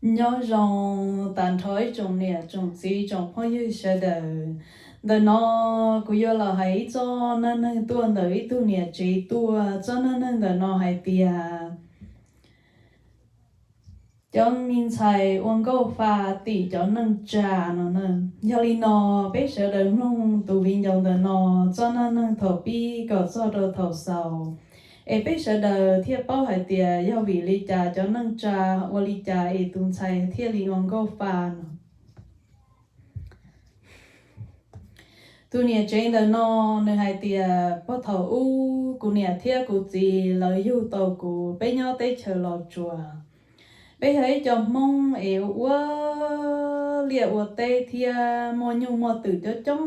Nyob zoo tas nrho ib tsoom niam tsoom txiv tsoom phooj ywg sawv daws. Ntawm no kuv yuav los hais ib txoj neej neeg tuaj ntawm ib tug niam tsev tuaj. Txoj neej neeg ntawm no hais tias cov me ntxhais ua nkauj fa tim cov neej tsa no na. Yog li no, peb sawv daws mloog tus viv ncaus ntawm no txoj neej neeg thaum pib kom txog rau thaum xaus, es peb sawv daws thiaj paub hais tias yog vim li cas cov neej tsa ua li cas es tus ntxhais thiaj li ua nkauj fa no. Tus niam tsev ntawm no nws hais tias puag thaum ub kuv niam thiab kuv txiv lawv yug tau kuv, peb nyob teb chaws Los Tsuas. Peb yog ib co Hmoob es ua liaj ua teb thiab muaj nyuj muaj twm coob coob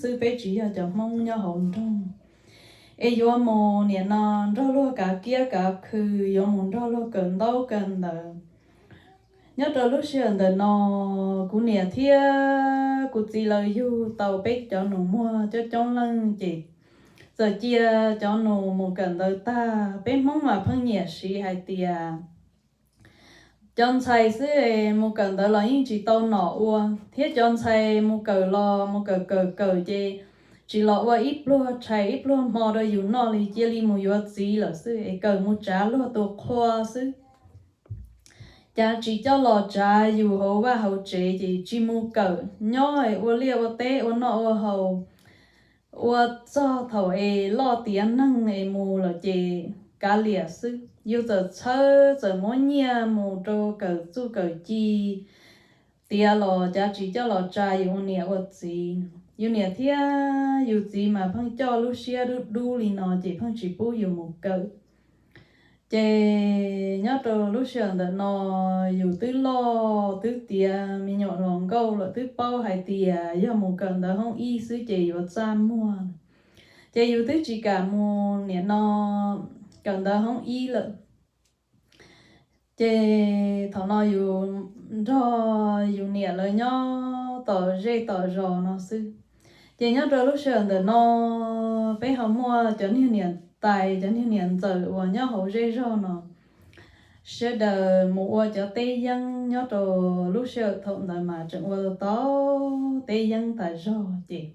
xwb, peb tsis yog cov Hmoob nyob hauv nroog. Es yuav mus nim no nrog luag kav kiab kav khw, yuav mus nrog luag kawm ntaub kawm ntawv. Nyob rau lub sij hawm ntawm no, kuv niam thiab kuv txiv lawv yug tau peb cov nus muag coob coob leej ces txawm cia cov nus mus kawm ntawv tag. Peb Hmoob mas pheej nyiam siv hais tias cov ntxhais xwb es mus kawm ntawv los yeej tsis tau nom ua, thiab cov ntxhais mus kawm los mus kawm kawm kawm ces tsis los ua ib pluag tshais ib pluag hmo rau yus noj li, cia li mus yuav txiv lawm xwb es kawm mus tsav luag tus qhua xwb. Cav tsis coj los tsav yus hauv vaj hauv tsev ces tsis mus kawm, nyob es ua liaj ua teb ua noj ua haus, ua txog thaum es loj tiav neeg es mus lawm ces kav liam xwb. Yus txawm txhawb txawm muab nyiaj mus rau kawm txuj kawm ci tiav los cav tsis coj los tsa yus ua niam ua txiv. Yus niam thiab yus txiv mas pheej coj lub siab dub dub li no ces pheej tsis pub yus mus kawm. Ces nyob rau lub sij hawm ntawm no yus twb loj twb tiav me nyuam hluas nkauj lawm, twb paub hais tias yog mus kawm ntawv hoob ib xwb ces yuav txaj muag. Ces yus twb tsis kam mus nim no kawm ntawv hoob ib lawm. Ces thaum no yus nrog yus niam lawv nyob tom zej tom zos no xwb. Ces nyob rau lub sij hawm ntawm no peb ho muaj cov niag niam tais cov niag niam ntxawm uas nyob hauv zej zog no, sawv daws mus ua cov teb yeeb. Nyob rau lub sij hawm thaum ntawd mas tseem ua tau teb yeeb tas zog ces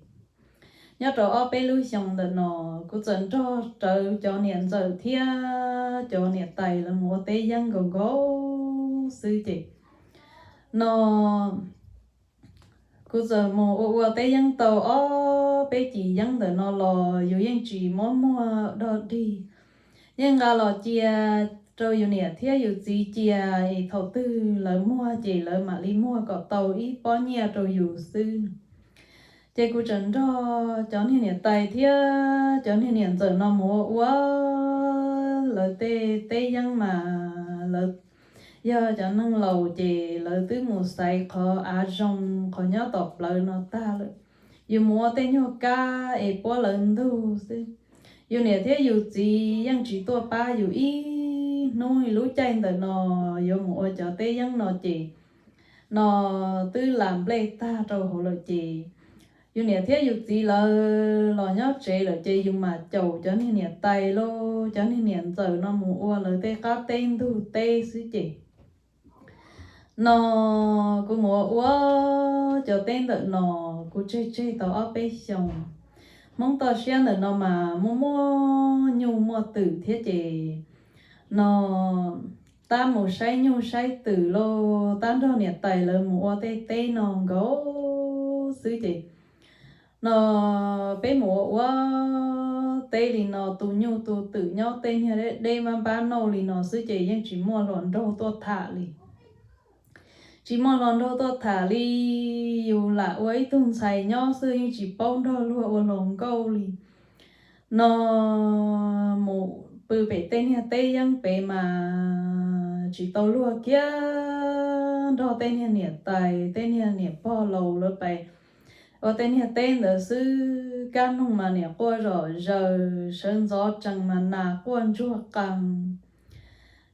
nyob rau ob peb lub xyoo ntawm no kuv txawm nrog rawv cov niam ntxawm thiab cov niam tais lawv mus ua teb yeeb nkaus nkaus xwb ces no kuv txawm mus ua ua teb yeeb tau ob peb cim yeeb ntawm no los yus yeej tsis muab muag dog dig. Yeej nqa los cia rau yus niam thiab yus txiv cia es thaum twg lawv muag ces lawv mam li muag kom tau ib pob nyiaj rau yus xwb. Ces kuv tseem nrog cov niag niam tais thiab cov niag niam ntxawm no mus ua ua lawv tej teb yeeb mas lawv yog cov neeg laus ces lawv twb mus xaiv qhov av zoo qhov nyob tom plawv no tag lawm. Yus mus ua tej nyuag kab es puab lawv ntug xwb. Yus niam thiab yus txiv yeej tsis tuaj pab yus ib hnub. Lub caij ntawm no yuav mus ua cov teb yeeb no ces no twb las nplej tag rau hauv lawm ces yus niam thiab yus txiv lawv los nyob tsev lawm ces yus mam caum cov niag niam tais los cov niag niam ntxawm no mus ua lawv tej qab teb ntug teb xwb ces no kuv mus ua ua cov teb ntawm no kuv tseg tseg tau ob peb xyoos. Hmoob toj siab ntawm no mas muaj muaj nyuj muaj twm thiab ces no tab mus saib nyuj saib twm los tab nrog niam tais lawv mus ua tej teb no nkaus xwb ces no peb mus ua ua teb li no tu nyuj tu twm nyob tej niag deb deb npab npab nauj li no xwb ces yeej tsis muaj hluas nraug tuaj tham li. Tsis muaj hluas nraug tuaj tham li, yus lam ua ib tug ntxhais nyob xwb yeej tsis paub nrog luag ua hluas nkauj li. No mus pw pem tej niag teb yeeb pem mas tsis tau luag kiag nrog tej niag niam tais tej niag niam pog laus lawv pais ua tej niag teb ntawd xwb. Kab noog mas niam quaj zom zaws, sawv ntxov tsees mas nas quaj ntsuag qees.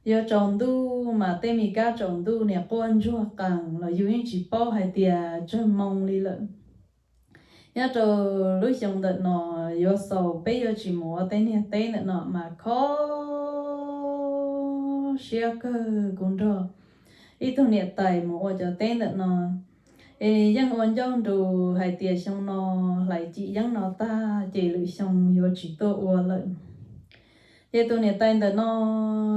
Yuav tsaus ntuj mas tej me kab tsaus ntuj niam quaj ntsuag qees los yus yeej tsis paub hais tias tsawg moo li lawm. Nyob rau lub xyoo ntawm no yuav xaus peb yuav tsis mus ua tej niag teb ntawm no mas kho siab kawg kuv nrog ib tug niam tais mus ua cov teb ntawm no, es yeej ua ncauj nrus hais tias xyoo no hlais cim yeeb no tag ces lwm xyoo yuav tsis tuaj ua lawm. Ces tus niam tais ntawm no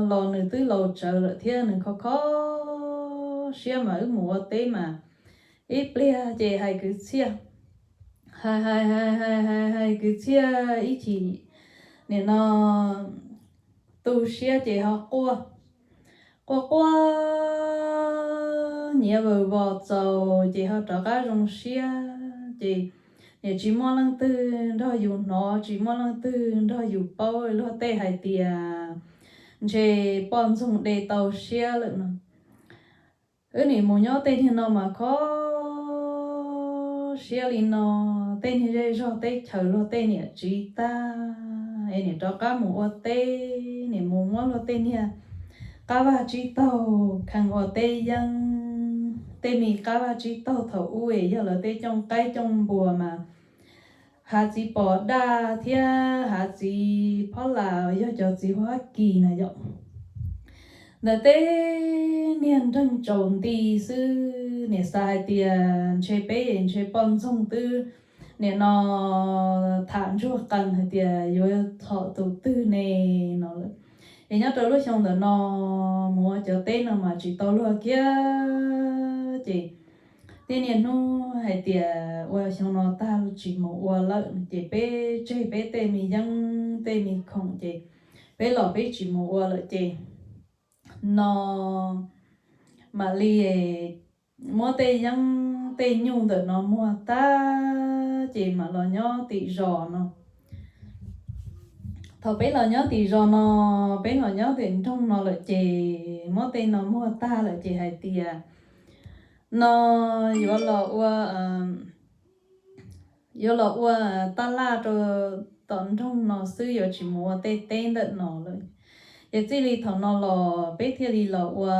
los nws twb laus tsawv lawm thiab nws kho kho siab mas wb mus ua teb mas ib pliag ces hais kwv txhiaj, hais hais hais hais hais kwv txhiaj ib chim nim no tu siab ces ho quaj, quaj quaj nyiav vawm vos txaus ces ho rov qab zoo siab ces nim tsis muaj leej twg nrog yus hnov, tsis muaj leej twg nrog yus paub luag tej hais tias ntshe poj ntxoog de tau siab lawm no. Wb nim mus nyob tej niag no mas kho siab li no, tej niag zej zog teb chaws luag tej niam tsiv tag es nim rov qab mus ua teb, nim mus muab luag tej niag qab vaj tsib taug kheej ua teb yeeb. Tej me qab vaj tsib taug thaum ub es yog lawv tej cooj qaib cooj npua mas hav txiv pos daj thiab hav txiv phob las yog cov txiv huab kis na yom. Ntawm tej niag nreeg tsaus nti xwb, nim xav hais tias ntshe peb ntshe poj ntxoog twb nim no tham ntsuag qees hais tias yuav txhom tus twg ne no lawm. Es nyob rau lub xyoo ntawm no mus ua cov teb no mas tsis tau luag kiag ces tej niaj hnub hais tias ua xyoo no tag tsis mus ua lawm ces peb tseg peb tej me yeeb tej me khoom ces peb los peb tsis mus ua lawm ces no mam li muab tej yeeb tej nyuj ntawm no muag tag ces mam los nyob tim zos no. Thaum peb los nyob tim zos no, peb los nyob tim nroog no lawm ces muab tej no muag tag lawm ces hais tias no yuav los ua yuav los ua taj laj rau tom nroog no xwb, yuav tsis mus ua tej teb ntawm no lawm. Ces txij li thaum no los peb thiaj li los ua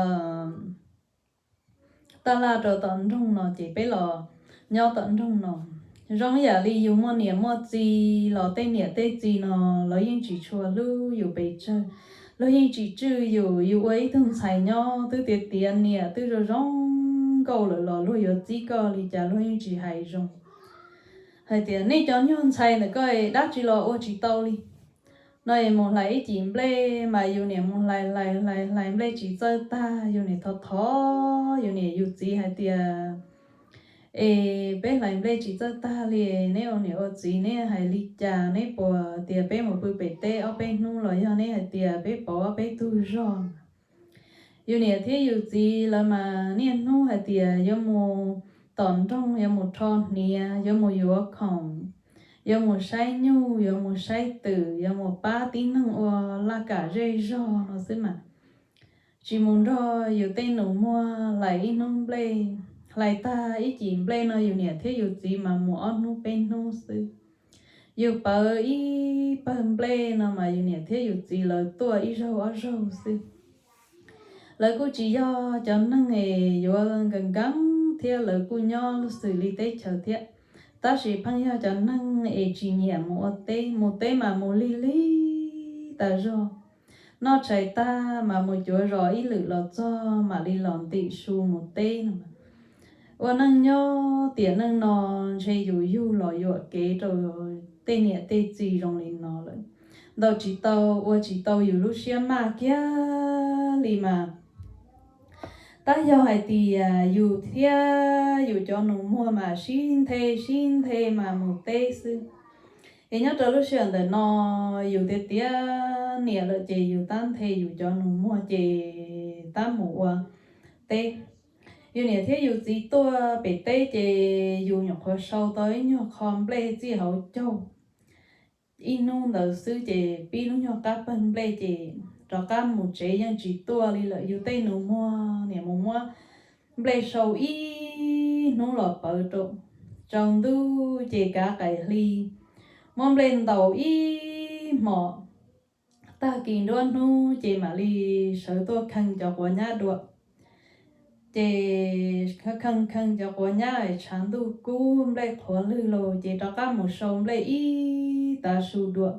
taj laj rau tom nroog no ces peb los nyob tom nroog no. Zoo yam li yus muaj niam muaj txiv los tej niam tej txiv no lawv yeej tsis tshua hlub yus pes tsawg, luag yeej tsis tswj yus. Yus ua ib tug ntxhais nyob twb tiav tiav niam twb zoo zoo nkauj lawm los luag yuav txib koj li cas luag yeej tsis hais zoo hais tias nej cov nyuag ntxhais ntawm koj dab tsi los ua tsis tau li no. Es mus hlais ib cim nplej mas yus niam mus hlais hlais hlais hlais nplej tsis txawj tag, yus niam thov thov yus niam yus txiv hais tias es peb hlais nplej tsis txawj tag li, neb ua niam ua txiv neb hais li cas, neb puas tias peb mus pw pem teb ob peb hnub los yog neb hais tias peb pauv ob peb tug zog? Yus niam thiab yus txiv lawv mas niaj hnub hais tias yuav mus tom nroog, yuav mus rho hniav, yuav mus yuav khoom, yuav mus saib nyuj, yuav mus saib twm, yuav mus pab tib neeg ua laj kam zej zog no xwb mas tsis mus nrog yus tej nus muag hlais ib hnub nplej. Hlais tag ib cim nplej no yus niam thiab yus txiv mas mus ob hnub peb hnub xwb. Yus pauv ib pawg nplej no mas yus niam thiab yus txiv lawv tuaj ib zaug ob zaug xwb. Lawv kuj tsis yog cov neeg es yuav nkees nkees thiab lawv kuj nyob xws li teb chaws thiab, tab sis pheej yog cov neeg es tsis nyiam mus ua teb, mus teb mas mus lig lig tas zog. Noj tshais tag mas mus cuav zos ib lwm los txog mam li los ntim su mus teb no. Ua neej nyob tiam neej no ntshe yus yug los yuam kev rau tej niam tej txiv zoo li no lawm, ntaus tsis tau ua tsis tau yus lub siab maj kiag li mas tab yog hais tias yus thiab yus cov nus muag mas sib nthe sib nthe mas mus teb xwb. Es nyob rau lub sij hawm ntawm no yus tiav tiav niam lawm ces yus tab nthe yus cov nus muag ces tab mus ua teb. Yus niam thiab yus txiv tuaj pem teb ces yus nyuam qhuav sau tau ib nyuag qho nplej txij hauv caug. Ib hnub ntawd xwb ces pib lub nyuag qab pawg nplej ces rov qab mus tsev yeej tsis tuaj li lawm. Yus tej nus muag niam mus muab nplej sau ib hnub los pawv rau, tsaus ntuj ces kav qaim hli muab nplej ntaus ib hmos. Tag kis nruab hnub ces mam li sawv tuaj kheej cov quav nyab dua. Ces kheej kheej cov quav nyab es tshav ntuj kub nplej qhuav lwg los ces rov qab mus sau nplej ib tav su dua.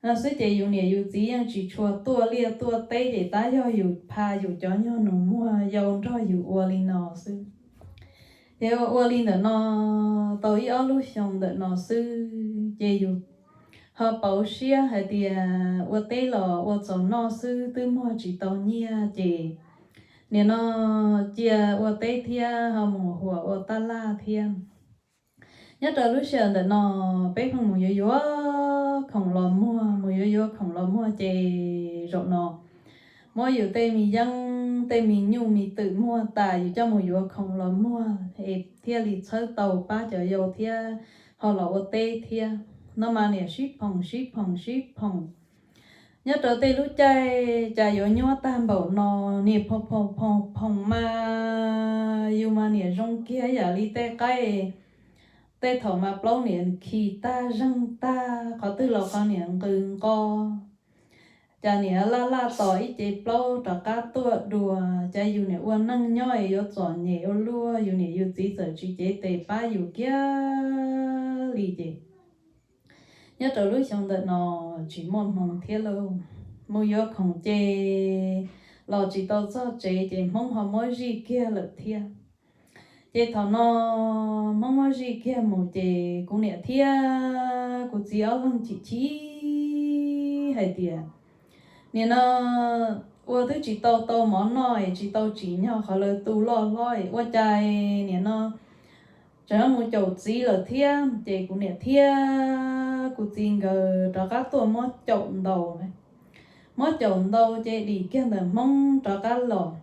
no xwb ces yus niam yus txiv yeej tsis tshua tuaj liaj tuaj teb, ces tab yog yus pha yus cov nyuag nus muag yau nrog yus ua li no xwb. Ces ua ua li ntawm no tau ib ob lub xyoo ntawm no xwb, ces yus ho pauv siab hais tias ua teb los ua txog noj xwb twb muag tsis tau nyiaj, ces nim no cia ua teb thiab ho mus huam ua taj laj thiab. Nyob rau lub sij hawm ntawm no peb pheej mus yuav yuav khoom los muag, mus yuav yuav khoom los muag, ces zaum no muab yus tej me yeeb tej me nyuj me twm muag tas yus coj mus yuav khoom los muag es thiaj li txhawb tau pab cov yau thiab ho los ua teb thiab. No mas niam sib phoom sib phoom sib phoom. Nyob rau tej lub caij cas yuav nyuab tag npaum no, niam phoom phoom phoom phoom mas yus mas niam zoo kiag yam li tej qaib, tej thaum mas plaub niam khi tag zeeg tag, qhov twg los qhov niam nqws nqo. Cas niam laj laj tos ib ce plaub rov qab tuaj dua, cas yus niam ua neej nyob es yuav txom nyem ua luaj, yus niam yus txiv txawm tsis cev tes pab yus kiag li ces nyob rau lub xyoo ntawm no tsis muaj hmoo thiab lauj, mus yuav khoom ces los tsis tau txog tsev ces Hmoob ho muab zij kiag lawm thiab. Ces thaum no Hmoob muab zij kiag mus ces kuv niam thiab kuv txiv ob leeg chim chim hais tias, nim no ua twb tsis tau tau mov noj es tsis tau tsim nyog qhov lawv tu loj hlob es ua cas nim no tseem mus caum txiv lawm thiab. Ces kuv niam thiab kuv txiv nkawd rov qab tuaj muab caum ntaus, muab caum ntaus ces dim kiag ntawm Hmoob rov qab los.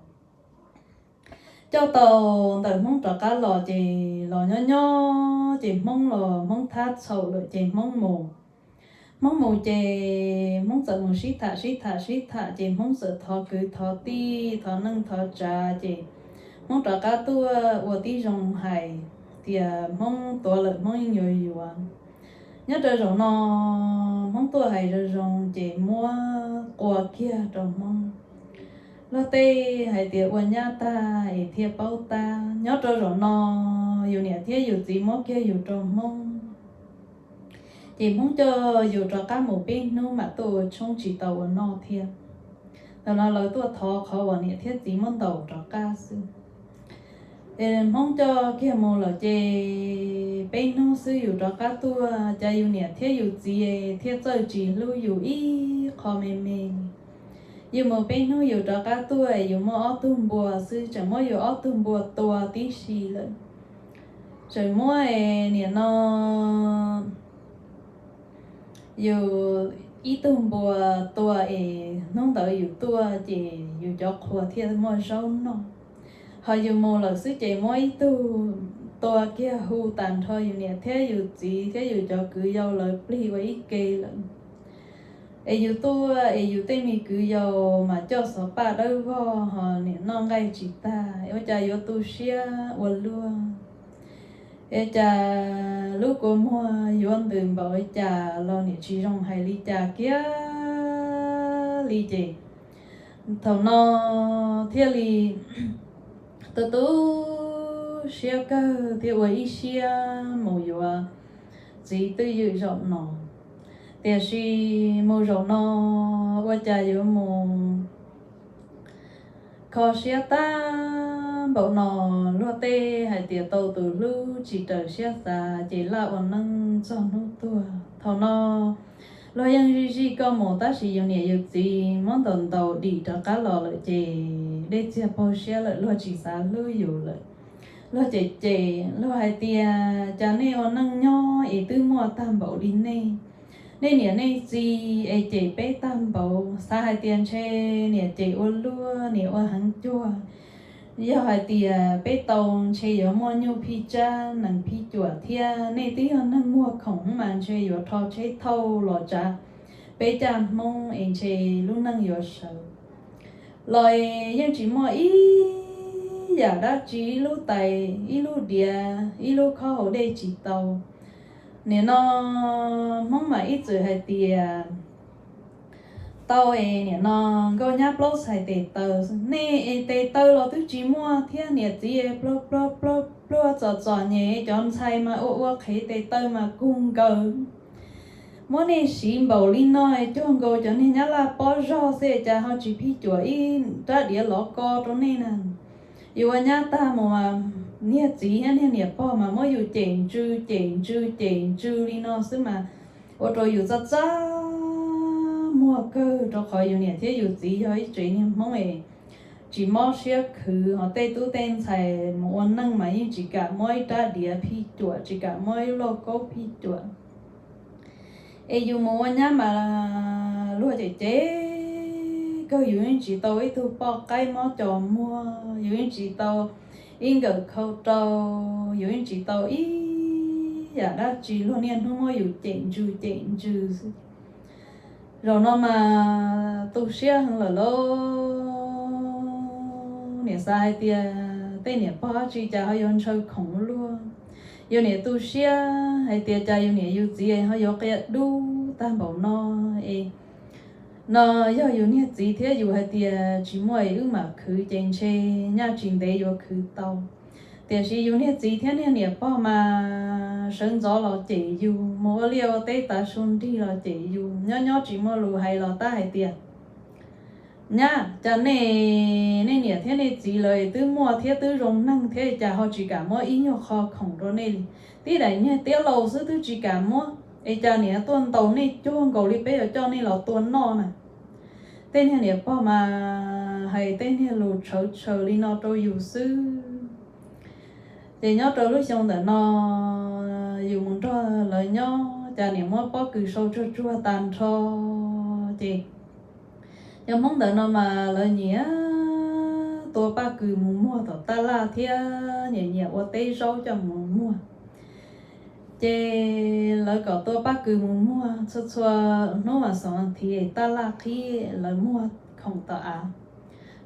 Coj tau ntawm Hmoob rov qab los ces los nyob nyob ces Hmoob los Hmoob thab txhaum lawm ces Hmoob mus. Hmoob mus ces Hmoob txawm mus sib tham sib tham sib tham ces Hmoob txawm thov kwv thov tij thov neej thov tsav ces Hmoob rov qab tuaj ua tib zoo hais tias Hmoob tuav lawm Hmoob yeej yuav yuav. Nyob rau zaum no Hmoob tuaj hais zoo zoo ces muab qua kiag rau Hmoob. Luag tej hais tias ua nyab tag es thiaj paub tab. Nyob rau zaum no yus niam thiab yus txiv muab kiag yus rau Hmoob, ces Hmoob coj yus rov qab mus peb hnub mam tuaj ua tshoob tsis tau ua noj thiab. Thaum no lawv tuaj thov qhov uas niam thiab txiv muab ntaus rov qab xwb. Es Hmoob coj kiag mus lawm ces peb hnub xwb yus rov qab tuaj, cas yus niam thiab yus txiv thiaj txawj tsis hlub yus ib qho me me. Yus mus peb hnub yus rov qab tuaj es yus muaj ob tug npua xwb, tseem muab yus ob tug npua tua tib si lawm. Tseem muab es nim no yus ib tug npua tua es hnub ntawd yus tuaj ces yus cov qhua thiaj muaj zaub noj. Ho yus mus lawm xwb ces muab ib tug tua kiag hu tag nrho yus niam thiab yus txiv thiab yus cov kwv yau lawv plig ua ib ke lawm. Es yus tuaj es yus tej me kwv yau mas coj xov paj dawb vog ho niam noj nqaij tsis tag, ua cas yuav tu siab ua luaj. Es cas lub kua muag yuav ntws npaum li cas los niam tsis zoo hais li cas kiag li ces thaum no thiaj li tu tu siab kawg thiaj ua ib siab mus yuav txiv twj ywm zaum no. Tiam sis mus zaum no ua cas yuav mus kho siab tag npaum no. Luag tej hais tias tau tus hlub tsis raws siab xav ces laj ua neej txog hnub tuag. Thaum no luag yeej zij zij koj mus tab sis yus niam yus txiv muab ntaus ntaus dim rov qab los lawm ces dej txiag paug siab lawm, luag tsis xav hlub yus lawm. Luag cem cem, luag hais tias cas nej ua neej nyob es twb muaj tag npaum li nej, nej niam nej txiv es cem peb tag npaum, xav hais tias ntshe niam cem ua luaj niam ua heev cuag. Yog hais tias peb tau ntshe yuav muaj nyuj phij tsab nees phij cuam thiab, nej twb yog neeg muag khoom mas ntshe yuav rho tsheb thauj los tsav peb caj Hmoob es ntshe lub neej yuav sawv. Los yeej tsis muaj ib yam dab tsi, ib lub tais, ib lub diav, ib lub khob hauv dej tsis tau. Nim no Hmoob mas ib txwm hais tias tau es nim no nkauj nyab plaub txhais tes taw, nej es tes taw los twb tsis muaj thiab, niam txiv pluag pluag pluag pluag txom txom nyem, cov ntxhais mas ua ua qhev tes taw mas kug nkaws. Muab nej siv npaum li no es cuag nkaus cov niag nyab laj pob zog xwb cas ho tsis phij cuam ib rab diav lov ko rau nej na. Yus ua nyab tag mus, niag txiv thiab niag niam pog mas muab yus cem ntsws cem ntsws cem ntsws li no xwb mas ua rau yus txaj txaj muag kawg, rau qhov yus niam thiab yus txiv yog ib tsev niag Hmoob es tsis mob siab khwv, ho tej tub tej ntxhais mus ua neej mas yeej tsis kam muab ib rab diav phij cuam, tsis kam muab ib lauj kaub phij cuam. Es yus mus ua nyab mas luag cem cem kawg, yus yeej tsis tau ib tug poj qaib mob cos muag, yus yeej tsis tau ib nkawm khau rau, yus yeej tsis tau ib yam dab tsi, luag niaj hnub muab yus cem ntsws cem ntsws xwb. Zaum no mas tu siab heev lawm lauj. Niam xav hais tias tej niam pog dab tsi cas ho yuav ntshaw khoom luaj. Yus niam tu siab hais tias cas yus niam yus txiv ho yuav qia dub tag npaum no es, no yog yus niag txiv thiab yus hais tias tsis muaj es wb mam khwv ces ntshe nyaj tsis ntev yuav khwv tau. Tiam sis yus niag txiv thiab niag niam pog mas sawv ntxov los cem yus, mus ua liaj ua teb tav su nrig los cem yus, nyob nyob tsis muaj lus hais los tab hais tias, nyab, cas nej, nej niam thiab nej txiv lawv twb muaj thiab twb zoo neeg thiab cas ho tsis kam muab ib nyuag qho khoom rau nej li. Tib daim niag tiab laus xwb twb tsis kam muab es cas niam tuaj ntaus nej cuag nkaus li peb yuav coj nej los tua noj na. Tej niag niam pog mas hais tej niag lus tshawv tshaws li no rau yus xwb. Ces nyob rau lub xyoo ntawm no yus mus nrog lawv nyob cas niam muab pob kws sau tsuag tsuag tag nrho. Ces cov Hmoob ntawm no mas lawv nyiam tua paj kws mus muag tom taj laj thiab nyiam nyiam ua teb zaub coj mus muag. Ces lawv kom tua paj kws mus muag txhua txhua hnub mas xoom thiv es taj laj qhib lawv muag khoom tom av.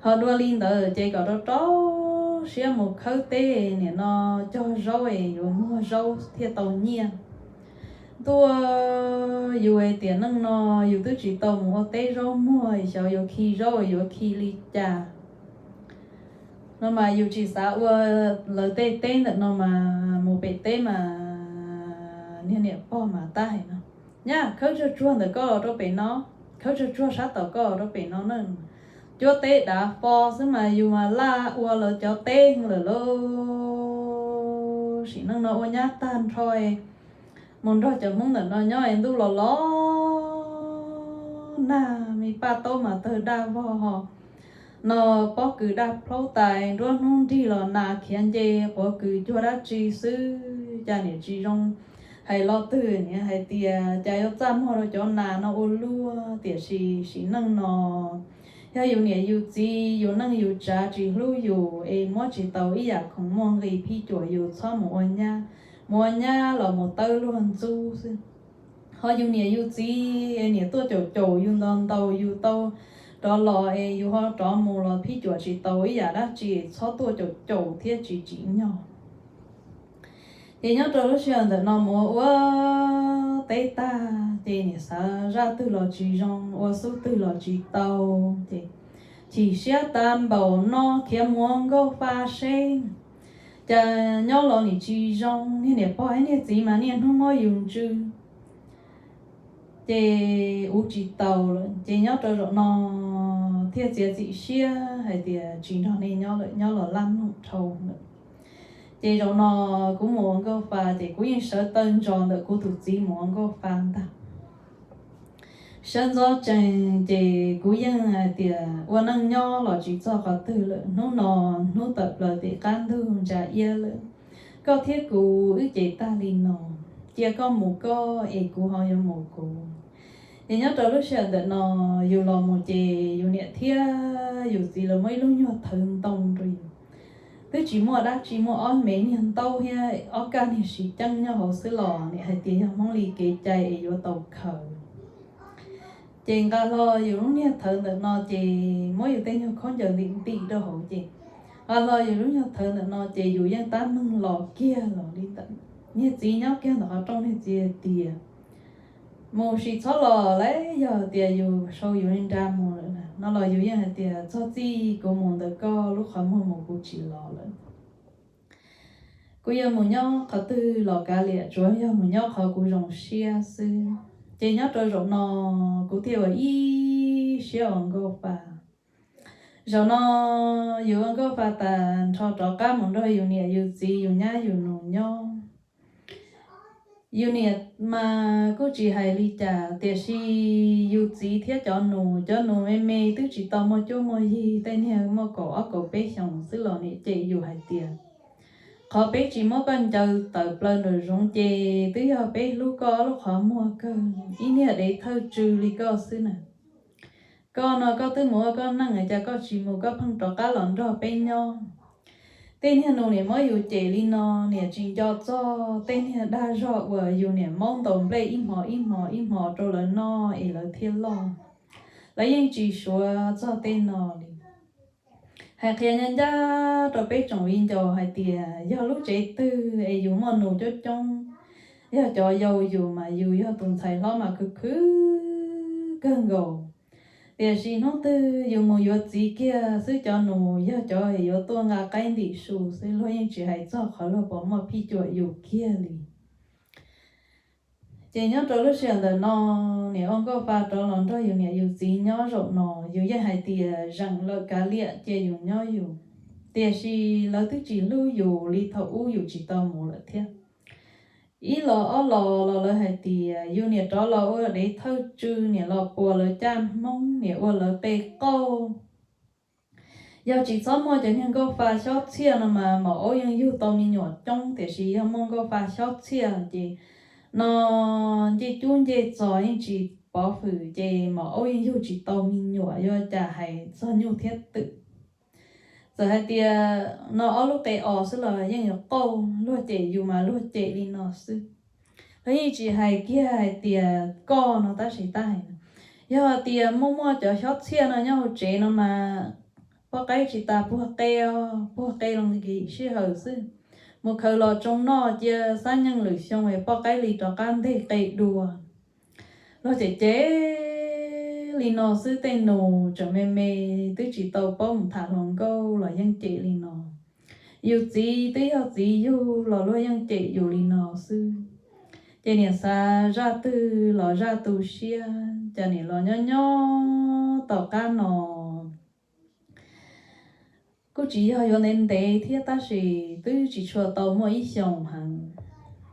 Ho dua li ntawd ces kom rau rau siab mus khawb teb, nim no cog zaub es yuav muag zaub thiaj tau nyiaj. Ntuj, yus tiam neej no yus twb tsis tau mus ua teb zaub muag, xyov yuav khi zaub yuav khi li cas. No mas yus tsis xav ua lawv tej teb ntawm no mas mus pem teb mas niag niam pog mas tab hais no, nyab, khawb tsuag tsuag ntawm koj los rau pem no, khawb tsuag tsuag sab tom koj los rau pem no na. Cuab teb dav fo xwb mas yus mas laj ua lawv cov teb lawm lauj. Sim neej no ua nyab tag nrho, mus nrog cov Hmoob ntawm no nyob es ntuj los los nag, me paj taub mas tawg daj vog ho, no pob kws daj plaub tais, nruab hnub nrig los nas khiav nce quav kws cuag dab tsi xwb, cas niam tsis zoo. Hais lo twg niam hais tias cas yuav txaj muag rau cov nas no ua luaj, tiam sis sim neej no yog yus niam yus txiv yus neej yus tsav tsis hlub yus es muab tsis tau ib yam khoom muaj nqis phij cuam yus txhob mus ua nyab. Mus ua nyab los mus tawb luag ntxub xwb. Ho yus niam yus txiv niam tuaj caum caum yus ntaus ntaus yus tau rov los es yus ho rov mus los phij cuam tsis tau ib yam dab tsi, txhob tuaj caum caum thiab tsis tsim nyog. Ces nyob rau lub sij hawm ntawm no mus ua teb tag ces niam xav zaj twg los tsis zoo, ua xub twg los tsis tau, ces chim siab tag npaum no khiav mus ua nkauj fa seb. Cas nyob los nim tsis zoo, niag niam pog thiab niag txiv mas niaj hnub muab yus ntsws, ces ua tsis tau lawm. Ces nyob rau zaum no thiaj txiav txim siab hais tias tsis nrog nej nyob lawm, nyob los laj mloog dhau lawm. Ces zaum no kuv mus ua nkauj fa ces kuv yeej sawv taw ntsos ntawm kuv tus txiv mus ua nkauj fa ntag. Sawv ntxov tsees ces kuv yeej hais tias ua neej nyob los tsis txog qhov twg lawm, hnub no hnub tawm plaws tim qab ntug ntsa iab lawm. Koj thiab kuv wb ces tag li no, cia koj mus koj es kuv ho yuav mus kuv. Ces nyob rau lub sij hawm ntawm no yus los mus ces yus niam thiab yus txiv lawv muaj ib lub nyuag thawv ntoo rau yus. Twb tsis muaj dab tsi, muaj ob me niag ntaub thiab ob kaj niag siv ceeb nyob hauv xwb los niam hais tias yog Hmoob li kev cai es yuav tau khaws. Ces nqa hlo yus lub niag thawv ntawm no ces muab yus tej nyuag khaub ncaws ntim ntim rau hauv ces nqa hlo yus lub nyuag thawv ntawm no ces yus yeej tab meeg los kiag los li ntawd. Niag txiv nyob kiag ntawm qhov rooj, niag txiv hais tias mus sim txhob los lawm, yog tias yus sau yus li nra mus lawm no los yus yeej hais tias txog txij kuv mus ntawm koj lub qhov muag mus kuv tsis los lawm. Kuv yuav mus nyob qhov twg los kav liam, tsuav yog mus nyob qhov kuv zoo siab xwb. Ces nyob rau zaum no kuv thiaj ua ib siab ua nkauj fa. Zaum no yus ua nkauj fa tas nrho rov qab mus nrog yus niam yus txiv yus nyab yus nus nyob. Yus niam mas kuj tsis hais li cas, tiam sis yus txiv thiab cov nus, cov nus me me twb tsis tau muaj cuab muaj yig, tej niag muaj kaum ob kaum peb xyoos xwb los niam cem yus hais tias, qhov peb tsis muab koj ncaws tawm plaws nraum zoov ces twb yog peb hlub koj ob lub qhov muag kawg, ib niag dev thawj tswg li koj xwb na. Koj no koj twb mus ua koj neej, cas koj tsis mus koj pheej rov qab los nrog peb nyob? Tej niag nus niam muab yus cem li no, niam tsis nco txog tej niag dag zog uas yus niam maub ntaus nplej ib hmo ib hmo ib hmo rau lawv noj es lawv thiaj loj. Lawv yeej tsis suav txog tej no li. Hais qhia ncaj ncaj rau peb tsoom viv ncaus hais tias yog lub tsev twg es yus muaj nus coob coob, yog cov yau yus mas yus yog tus ntxhais hlob mas khwv khwv kawg nkaus. Tiam sis hnub twg yus mus yuav txiv kiag xwb, cov nus yog cov yuav tuaj nqa qaib ntim su xwb, luag yeej tsis hais txog qhov luag puas muaj phij cuam yus kiag li. Ces nyob rau lub sij hawm ntawm no, niam ua nkauj fa rov los nrog yus niam yus txiv nyob zaum no, yus yeej hais tias zeem lawm kav liam cia yus nyob yus. Tiam sis lawv twb tsis hlub yus li thaum ub yus tsis tau mus lawm thiab. Ib los ob los los lawv hais tias yus niam rov los ua dev thawj tswg, niam los puas lawv caj Hmoob, niam ua lawv qe qauj. Yog tsis txhob muaj cov niag nkauj fa xyob txhiaj no mas maum aub yeej yug tau me nyuam coob, tiam sis yog muaj nkauj fa xyob txhiaj ces no ncej cub ncej txos yeej tsis pov hwm ces maum aub yeej yug tsis tau me nyuam, yuav cas hais txog nyuj thiab twm. Txawm hais tias no ob lub qe os xwb los yeej yuav qauj, luag cem yus mas luag cem li no xwb. Luag yeej tsis hais kiag hais tias koj no tab sis tab hais, yog tias muaj muaj cov xyob txhiaj no nyob hauv tsev no mas poj qaib tsis tas puag qe os, puag qe los nkim sij hawm xwb. Mus khaws los tsoo noj cia xab nyeej lwm xyoo es poj qaib li rov qab nteg qe dua. Luag cem cem li no xwb, tej nus tseem me me twb tsis tau paub mus tham hluas nkauj los yeej cem li no. Yus txiv twb yog txiv yug los luag yeej cem yus li no xwb. Ces niam xav zaj twg los zaj tu siab, cas niam los nyob nyob tom qab no kuj tsis yog yuav ntev ntev thiab tab sis twb tsis tshua tau muaj ib xyoos heev.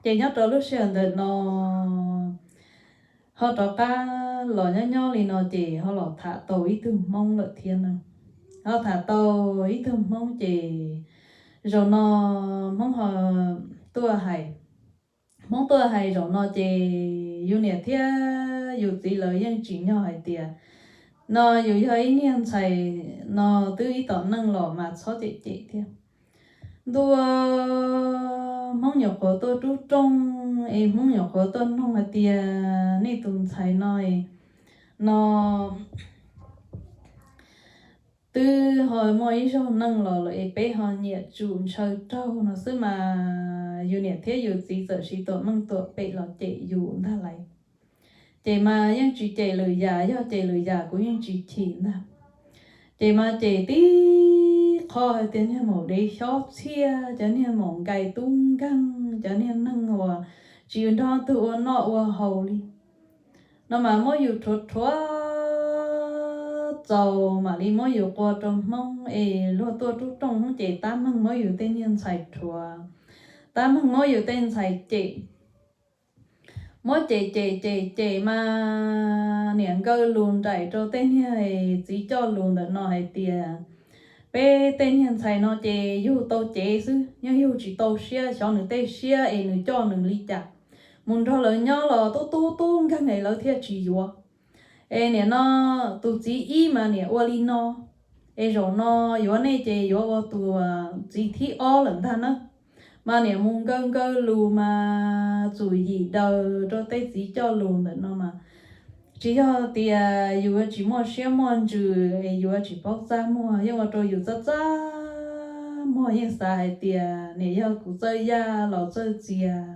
Ces nyob rau lub sij hawm ntawm no ho rov qab los nyob nyob li no ces ho los tham tau ib tug Hmoob lawm thiab na. Ho tham tau ib tug Hmoob ces zaum no Hmoob ho tuaj hais, Hmoob tuaj hais zaum no ces yus niam thiab yus txiv lawv yeej tsim nyog hais tias no yus yog ib niag ntxhais no twb ib tom neej los mas txhob cem cem thiab. Ntuj, Hmoob nyuam qhuav tuaj rub rooj es Hmoob nyuam qhuav tuaj noog hais tias nej tus ntxhais no no twb ho muaj ib zaug neej los lawm es peb ho nyiam tsum ntshaw raug no xwb mas yus niam thiab yus txiv txawm siv tuam meej tuam pem los cem yus ntag lauj. Ces mas yeej tsis cem lwm yam, yog cem lwm yam kuv yeej tsis chim ntag. Ces mas cem tib qho hais tias niag maum dev xyob txhiaj, cov niag maum nkais tub nkeeg, cov niag neeg uas tsis nrog tug ua noj ua haus li no mas muab yus rhuav rhuav txaus mam li muab yus qua rau Hmoob es luag tuaj rub rooj Hmoob ces tab meeg muab yus tej niag ntxhais rhuav, tab meeg muab yus tej ntxhais cem. Muab cem cem cem cem mas niam nkaw lus nraim rau tej niag txiv coj lus ntawm no hais tias peb tej niag ntxhais no ces yug tau cev xwb, yeej yug tsis tau siab, xyov nws tej siab es nws coj nws li cas. Mus nrog lawv nyob los tub tub tub nkeeg es lawv thiaj tsis yuav. Es niam no tus txiv ib mas niam ua li no, es zaum no yuav nej ces yuav ua tus txiv thib ob lawm ntag na. Mas niam mus nkaw nkaw lus mas txum yim daws rau tej txiv coj lus ntawm no mas tsis yog tias yus yuav tsis muaj siab muaj ntsws es yus yuav tsis paub txaj muag, yeej ua rau yus txaj txaj muag, yeej xav hais tias niam yog kuv txawj yaj los txawj txias.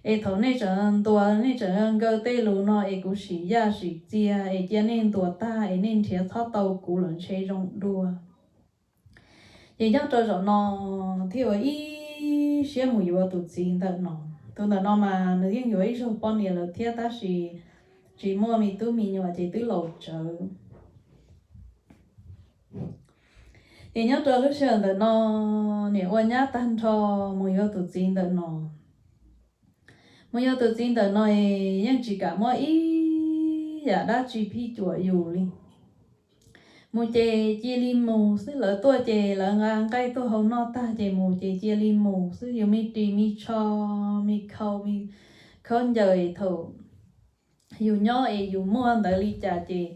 Es thaum nej tseem ntuas nej tseem nkaw tej lus no es kuv sim yaj sim txias es cia nej ntuas tag es nej nrhiav txhob tau kuv lawm ntshe zoo dua. Ces nyob rau zaum no thiaj ua ib siab mus yuav tus txiv ntawm no. Tus ntawm no mas nws yeej yuav ib zaug poj niam lawm thiab tab sis tsis muaj me tub me nyuam ces twb laus tsawv. Ces nyob rau lub sij hawm ntawm no, niam ua nyab tag nrho mus yuav tus txiv ntawm no. Mus yuav tus txiv ntawm no es yeej tsis kam muab ib yam dab tsi phij cuam yus li. Mus ces cia li mus xwb, lawv tuaj ces lawv nqa nqaij tuaj hau noj tag ces mus ces cia li mus xwb. Yus me ris me tsho, me khau, me khaub ncaws thaum yus nyob es yus muaj ntawd li cas ces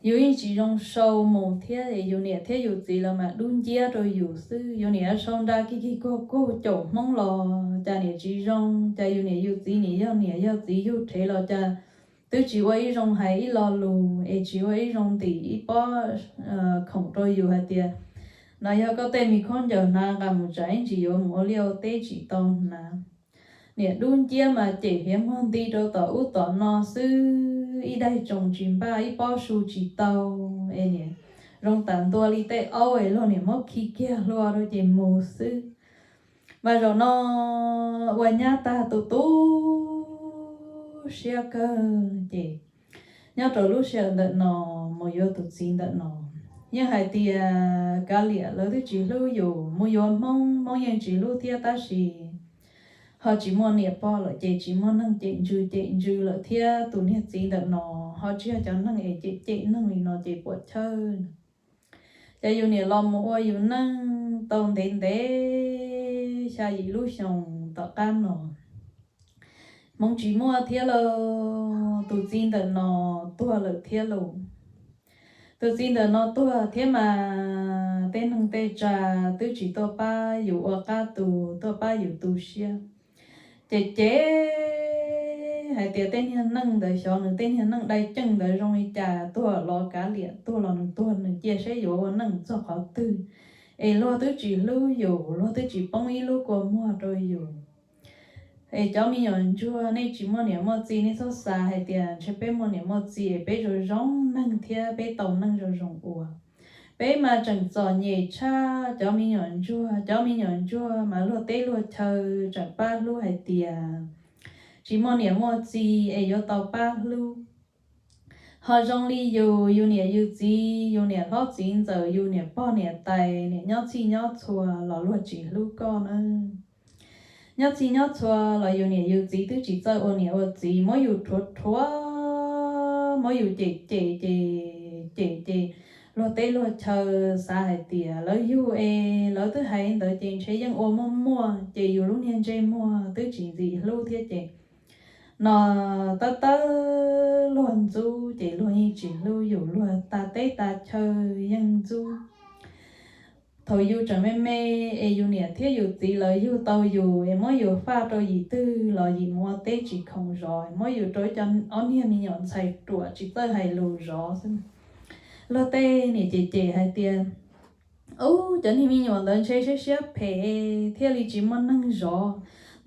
yus yeej tsis zoo sau mus thiab. Yus niam thiab yus txiv lawv mas dub nciab rau yus xwb. Yus niam sau nra kig kig kuag kuag caum hmoob los cas niam tsis zoo, cas yus niam yus txiv, niam yog niam yog txiv yug rhev los cas twb tsis ua ib zoo hais ib lo lus es tsis ua ib zoo ntim ib pob khoom rau yus hais tias, no yog koj tej me khaub ncaws hnav nqa mus tsam ib ntsis yuav mus ua liaj ua teb tsis tau hnav. Niam dub nciab mas cem hiav muag nti rau tom ub tom no xwb, ib daig tsoos tsis npaj, ib pob su tsis tau, es niam zoo tam ntua li tej aub es luag niam muab khi kiag hlua rau ces mus xwb. Mas zaum no ua nyab tag tu tu siab kawg ces nyob rau lub sij hawm ntawm no mus yuav tus txiv ntawm no, yeej hais tias kav liam lawv twb tsis hlub yus, mus yuav hmoob, hmoob yeej tsis hlub thiab tab sis ho tsis muaj niam pog lawm ces tsis muaj neeg cem ntsws cem ntsws lawm thiab, tus niag txiv ntawm no ho tsis yog cov neeg es cem cem neeg li no ces puas chawj. Ces yus niam los mus ua yus neej tau ntev ntev xya yim lub xyoos tom qab no, hmoov tsis muaj thiab lauj, tus txiv ntawm no tuag lawm thiab lauj. Tus txiv ntawm no tuag thiab mas tej neeg tej tsa twb tsis tuaj pab yus ua qab tu, tuaj pab yus tu siab. Ces ces hais tias tej niag neej ntawd xyov nws tej niag neej dai ceej ntawd zoo li cas, tuag los kav liam, tuag los nws tuag nws, cia seb yuav ua neej txog qhov twg. Es luag twb tsis hlub yus, luag twb tsis poob ib lub kua muag rau yus. Es cov me nyuam ntsuag, nej tsis muaj niam muaj txiv nej txhob xav hais tias ntshe peb muaj niam muaj txiv es peb zoo zoo neeg thiab peb tau neej zoo zoo ua. Peb mas tseem txom nyem tshaj cov me nyuam ntsuag. Cov me nyuam ntsuag mas luag teb luag chaw tseem pab hlub hais tias tsis muaj niam muaj txiv es yuav tau pab hlub. Ho zoo li yus, yus niam yus txiv, yus niam hlob txiv ntxawm, yus niam pog niam tais, niam nyob txhij nyob txhua los luag tsis hlub koj na. Nyob txhij nyob txhua los yus niam yus txiv twb tsis txawj ua niam ua txiv, muab yus rhuav rhuav, muab yus cem cem ces, cem ces luag teb luag chaw xav hais tias lawv yug es lawv twb hais ntawd ces ntshe yeej ua muaj muaj, ces yus lub niag ntsej muag twb tsis ntxim hlub thiab ces no tab tawb luag ntxub ces luag yeej tsis hlub yus, luag tag teb tag chaw yeej ntxub. Thaum yus tseem me me es yus niam thiab yus txiv lawv yug tau yus es muab yus faj rau yim twg los yim mus ua teb tsis khoom zov, muab yus rau ib co ob niag me nyuam ntxhais ruam tsis txawj hais lus zov xwb. Luag tej niam cem cem hais tias, ub, cov niag me nyuam ntawd ntshe siab siab phem thiaj li tsis muaj neeg zov.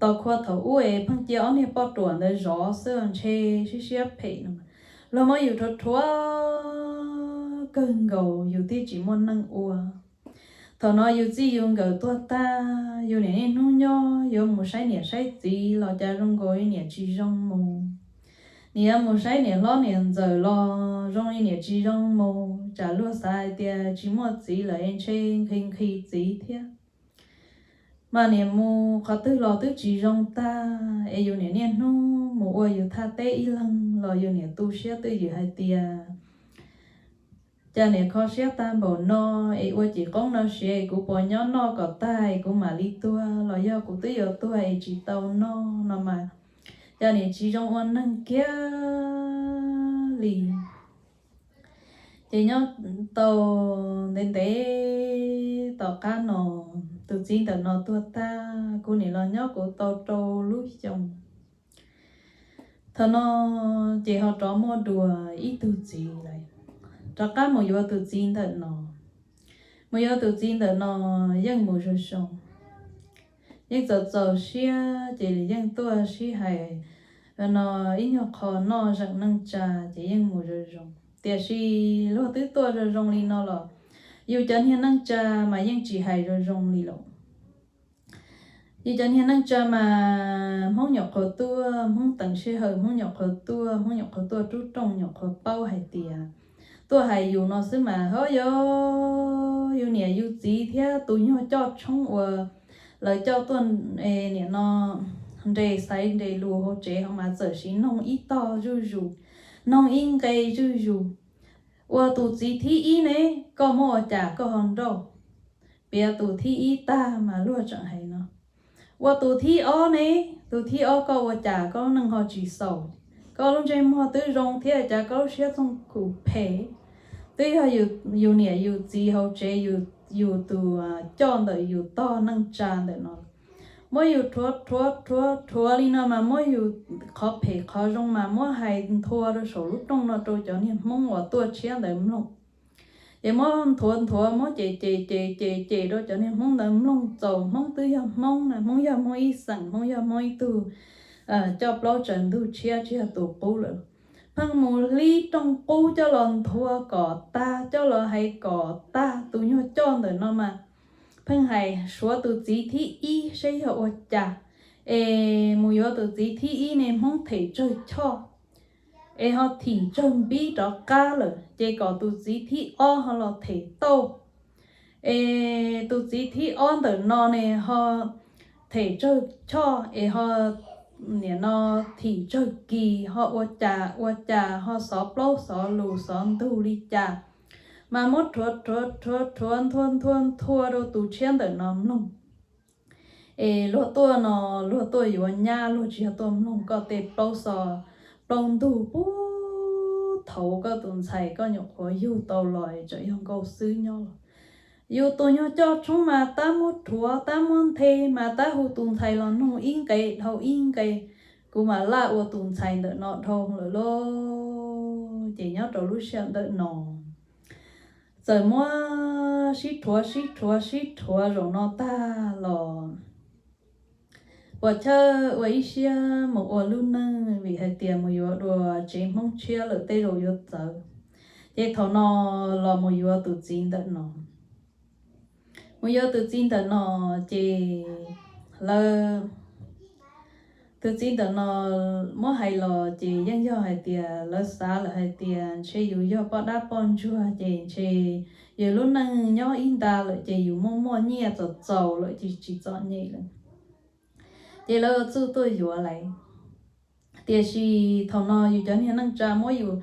Tos khua thaum ub es pheej cia ob niag poj ruam ntawd zov xwb, ntshe siab siab phem no. Luag muab yus rhuav rhuav kawg nkaus yus thiaj tsis muaj neej ua. Thaum no yus txij yus nkawm tuag tag, yus niam niaj hnub nyob yuav mus saib niam saib txiv los cas zoo nkaus li niam tsis zoo mus. Niam yuav mus saib niam hlob niam ntxawm los zoo li niam tsis zoo mus, tsam luag xav hais tias tsis muaj txiv lawm es ntshe nqhis nqhis txiv thiab. Mas niam mus qhov twg los twb tsis zoo tag, es yus niam niaj hnub mus ua yus thaj teb ib leeg los yus niam tu siab twj ywm hais tias, cas niam kho siab tag npaum no, es ua cim qoob no siav es kuv puas nyob noj kom tag es kuv mam li tuag, los yog kuv twb yuav tuag es tsis tau noj no mas, cas niam tsis zoo ua neeg kiag li. Ces nyob tau ntev ntev tom qab no, tus txiv ntawm no tuag tag, kuv niam los nyob kuv tau rau lub xyoo. Thaum no ces ho rov muaj dua ib tug txiv lawm, rov qab mus yuav tus txiv ntawm no. Mus yuav tus txiv ntawm no yeej mus zoo zoo, yeej txaus txaus siab ces yeej tuaj sib hais no ib nyuag qho noj zeem neej tsa ces yeej mus zoo zoo. Tiam sis luag twb tuaj zoo zoo li no los, yus cov niag neej tsa mas yeej tsis hais zoo zoo li lawm. Yus cov niag neej tsa mas Hmoob nyuam qhuav tuaj, Hmoob teem sij hawm, Hmoob nyuam qhuav tuaj, Hmoob nyuam qhuav tuaj rub rooj, nyuam qhuav paub hais tias tuaj hais yus no xwb mas ho yog yus niam yus txiv thiab tus nyuag coj tshoob uas lawv coj tuaj, nim no nres xaiv nres lus hauv tsev ho mas txawm sim noog ib tog zuj zus, noog ib nqe zuj zus. Ua tus txiv thib ib ne, koj muab ua cas koj ho nrauj? Piav tus thib ib tag mas luag tseem hais no, ua tus thib ob ne, tus thib ob koj ua cas koj lub neej ho tsis xaus? Koj lub ntsej muag twb zoo thiab cas koj lub siab txooj khum phem. Twb yog yus niam yus txiv hauv tsev, yus tus coj ntawm yus tog neej tsa ntawm no muab yus rhuav rhuav rhuav rhuav li no mas muab yus qhov phem qhov zoo mas muab hais nthua rau saum lub rooj no rau cov niag Hmoob uas tuaj tshiab ntawd mloog. Ces muab nthuav nthuav, muab cem cem cem cem cem rau cov niag Hmoob ntawd mloog, txaus Hmoob twb yog Hmoob na, Hmoob yog Hmoob ib xeem, Hmoob yog Hmoob ib tug coj plaub tsaws ntug tshiab tsis yog tus qub lawm. Pheej mus hlib rooj qub coj los nthuav kom tag, coj los hais kom tag. Tus nyuag coj ntawm no mas pheej hais suav tus txiv thib ib seb yog ua cas, es mus yuav tus txiv thib ib ne Hmoob them tsawg choj, es ho thim tsawg npib rov qab lawm ces kom tus txiv thib ob ho los them tauj. Es tus txiv thib ob ntawm no ne ho them tsawg choj es ho nim no thim tsawg kis, ho ua cas ua cas ho xov plaub xov lus xov ntug li cas, mas muab rhuav rhuav rhuav rhuav nthua nthua nthua rau tus tshiab ntawm no mloog. Es luag tuaj no, luag tuaj yuav nyab, luag tsis yog tuaj mloog koj tej plaub xov plaub ntug puag thaum koj tus ntxhais koj nyuam qhuav yug tau los tseem yog nkauj xwb nyob los. Yus tus nyuag coj tshoob mas tab muab rhuav tab muab nthe mas tab hu tus ntxhais los noog ib nqe dhau ib nqe. Kuv mam laj ua tus ntxhais ntawm no dhau lawm lauj. Ces nyob rau lub sij hawm ntawm no txawm muab sib rhuav sib rhuav sib rhuav zaum no tag los puas chawj ua ib siab mus ua lub neej vim hais tias mus yuav dua tsev Hmoob tshiab lawm tej zaum yuav txawv. Ces thaum no los mus yuav tus txiv ntawm no. Mus yuav tus txiv ntawm no ces lawv, tus txiv ntawm no muab hais los ces yeej yog hais tias lawv xav lawm hais tias ntshe yus yog poj dab poj ntsuag ces ntshe yus lub neej nyob ib nta lawm ces yus muaj muaj nyiaj txaus txaus lawm ces tsis txom nyem lawm. Ces lawv txuj tuaj yuav lawm. Tiam sis thaum no yus cov niag neej tsa muab yus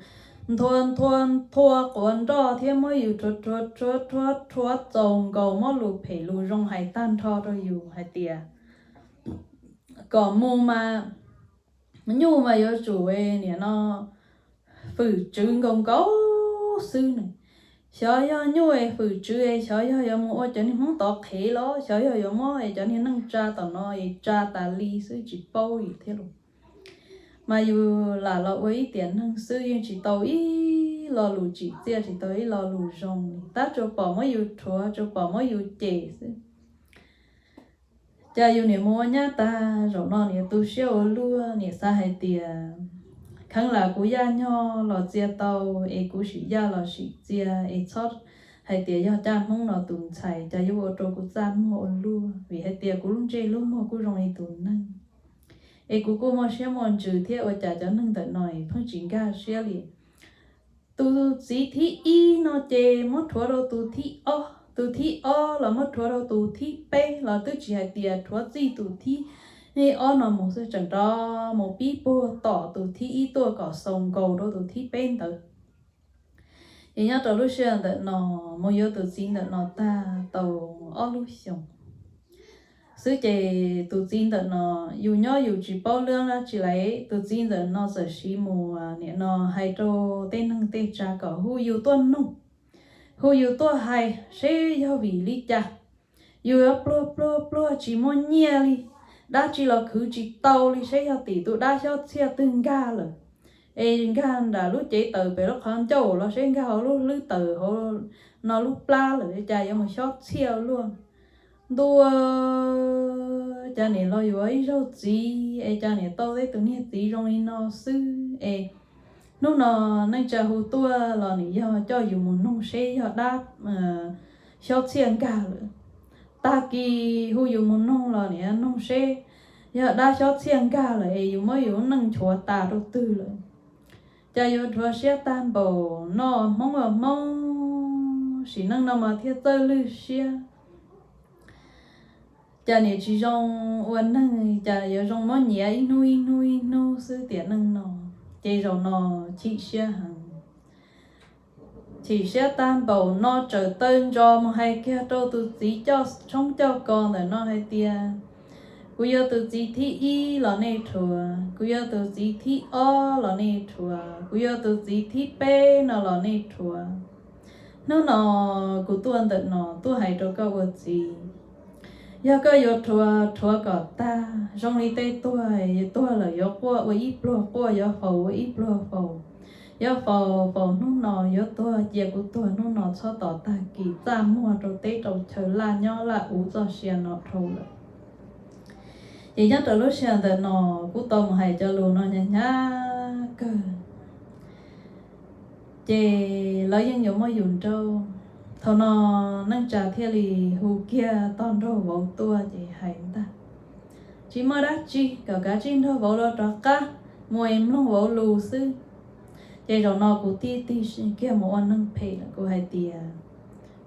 nthua nthua nthua quav nroj thiab muab yus rhuav rhuav rhuav rhuav rhuav txaus nkaus, muab lus phem lus zoo hais tag nrho rau yus hais tias kom mus mas nyuj mas yuav tsum nim no fwm tswv nkaus nkaus xwb ne. Xyov yog nyuj es fwm tswv es xyov yog yuav mus ua cov niag Hmoob tov qhev los xyov yog yuav muab es cov niag neej tsa tom no es tsa tas li xwb tsis paub li thiab los. Mas yus lam los ua ib tiam neeg xwb yeej tsis tau ib lo lus tsim txiaj, tsis tau ib lo lus zoo li, tab tsuas pom muab yus rhuav, tsuas pom muab yus cem xwb. Cas yus niam mus ua nyab tag zaum no niam tu siab ua luaj, niam xav hais tias kheev lam kuv yaj nyog los txia tau, es kuv sim yaj los sim txia, es txhob hais tias yog caj Hmoob no tus ntxhais, cas yuav ua rau kuv txaj muag ua luaj, vim hais tias kuv lub ntsej lub muag kuj zoo li tus neeg, es kuv kuj muaj siab muaj ntsws thiab, ua cas cov neeg ntawm no es pheej tsis nkag siab li. Tus txiv thib ib no ces muab rhuav rau tus thib ob, tus thib ob los muab rhuav rau tus thib peb, los twb tsis hais tias rhuav txij tus thib ob no mus xwb, tseem rov mus pib puag tom tus thib ib tuaj kom xaus nkaus rau tus thib peb ntawd. Es nyob rau lub sij hawm ntawm no, mus yuav tus txiv ntawm no tag tau ob lub xyoos xwb ces tus txiv ntawm no, yus nyob yus tsis paub lub dab tsi lawm, tus txiv ntawm no txawm siv mus nim no hais rau tej neeg tej tsav kom hu yus tuaj nug, hu yus tuaj hais seb yog vim li cas yus yuav pluag pluag pluag tsis muaj nyiaj li, dab tsi los khwv tsis tau li, seb yog tim tus dab xyob txhiaj twg nkag lawm, es nkag nram lub cev taws pem lub qhov ncauj los seb nkag hauv lub hlwb taws hauv no lub plab lawm, cas yuav mus xyob txhiaj luaj. Ntuj, cas niam los yuav ib zaug txiv es cas niam tau tej tus niag txiv zoo li no xwb es hnub no neej tsa hu tuaj los nws yog coj yus mus nug seb yog dab xyob txhiaj nkag lawm. tag kis hu yus mus noog los niam noog seb yog dab xyob txhiaj nkag lawm es yus muab yus lub neej nchuav tas rau twg lawm. Cas yuav rhuav siab tag npaum no, Hmoob ua Hmoob sim neej no mas thiaj txawj lwj siab. Cas niam tsis zoo ua neeg, cas yuav zoo muab nyiav ib hnub ib hnub ib hnub xwb tiam neej no. Ces zaum no chim siab heev. Chim siab tag npaum no tsaws taw ntso mus hais kiag rau tus txiv coj tshoob coj kos ntawm no hais tias, kuv yuav tus txiv thib ib los nej rhuav, kuv yuav tus txiv thib ob los nej rhuav, kuv yuav tus txiv thib peb no los nej rhuav. Hnub no kuv tuaj ntawm no tuaj hais rau koj ua txiv, yog koj yuav rhuav, rhuav kom tag, zoo li tej tuag, tuag lawm yuav quaj ua ib pluag quaj, yuav faus ua ib pluag faus, yuav faus faus hnub no, yuav tuag cia kuv tuag hnub no, txhob tos tag kis txaj muag rau teb rau chaw laj nyob laj ua txoj sia no dhau lawm. Ces nyob rau lub sij hawm ntawm no kuv tau mus hais cov lus no hnyav hnyav kawg. Ces lawv yeej yuav muab yus nrauj. Thaum no neej tsa thiaj li hu kiag tog nraug vauv tuaj ces hais ntag, tsis muaj dab tsi, kom kav tsij nrog vauv los rov qab mus es mloog vauv lus xwb. Ces zaum no kuv tig tig kiag mus ua neeg phem lawm, kuv hais tias,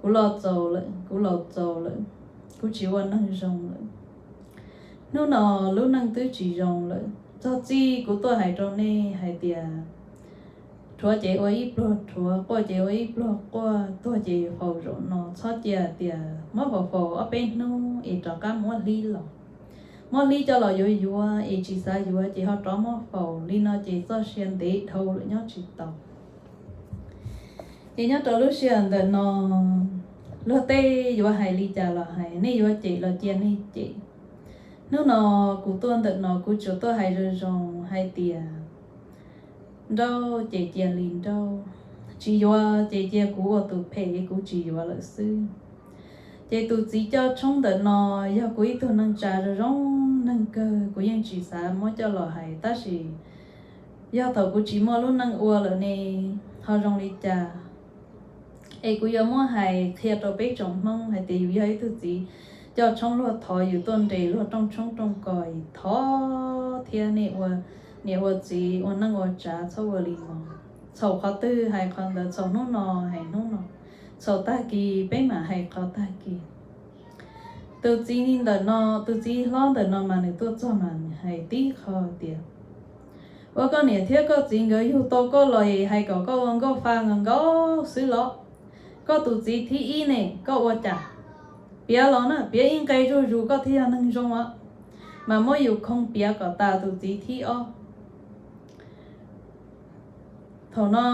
kuv los txaus lawm, kuv laus txaus lawm, kuv tsis ua neeg zoo lawm. Hnub no lub neej twb tsis zoo lawm, txog txij kuv tuaj hais rau nej hais tias, rhuav ces ua ib pluag rhuav, quaj ces ua ib pluag quaj, tuag ces faus zaum no, txhob cia tias muab faus faus ob peb hnub es rov qab muab hlib los. Muab hlib coj los yuav yuav es tsis xav yuav ces ho rov muab faus li no ces txoj sia ntev dhau lawm nyob tsis tau. Ces nyob rau lub sij hawm ntawm no, luag tej yuav hais li cas los hais, nej yuav cem los cia nej cem. Hnub no kuv tuaj ntawm no kuv tsuas tuaj hais zoo zoo hais tias, nrauj ces cia li nrauj, tsis yuav ces cia kuv ua tus phem es kuv tsis yuav lawm xwb. Ces tus txiv coj tshoob ntawm no yog kuv ib tug neej tsa zoo zoo neeg kawg, kuv yeej tsis xav muab coj los hais, tab sis yog thaum kuv tsis muaj lub neej ua lawm ne, ho zoo li cas. Es kuv yuav muab hais qhia rau peb tsoom Hmoob hais tias yus yog ib tug txiv coj tshoob, luag thov yus tuaj nres luag rooj tshoob rooj kos, thov thiab nej ua niam ua txiv ua neej ua tsav txhob ua li no. Txhaum qhov twg hais qhov ntawd, txhaum hnub no hais hnub no, txhaum tag kis peb mam hais qhov tag kis. Tus txiv ntawm no, tus txiv hlob ntawm no mas nws tuaj txog mas nws hais tib qho tias, ua koj niam thiab koj txiv nkawd yug tau koj los es hais kom koj ua nkauj fa nkaus nkaus xwb los? Koj tus txiv thib ib ne koj ua cas? Piav los na, piav ib nqe zuj zus koj thiaj yog neeg zoo os. Mas muab yus khoo piav kom tas tus txiv thib ob. Thaum no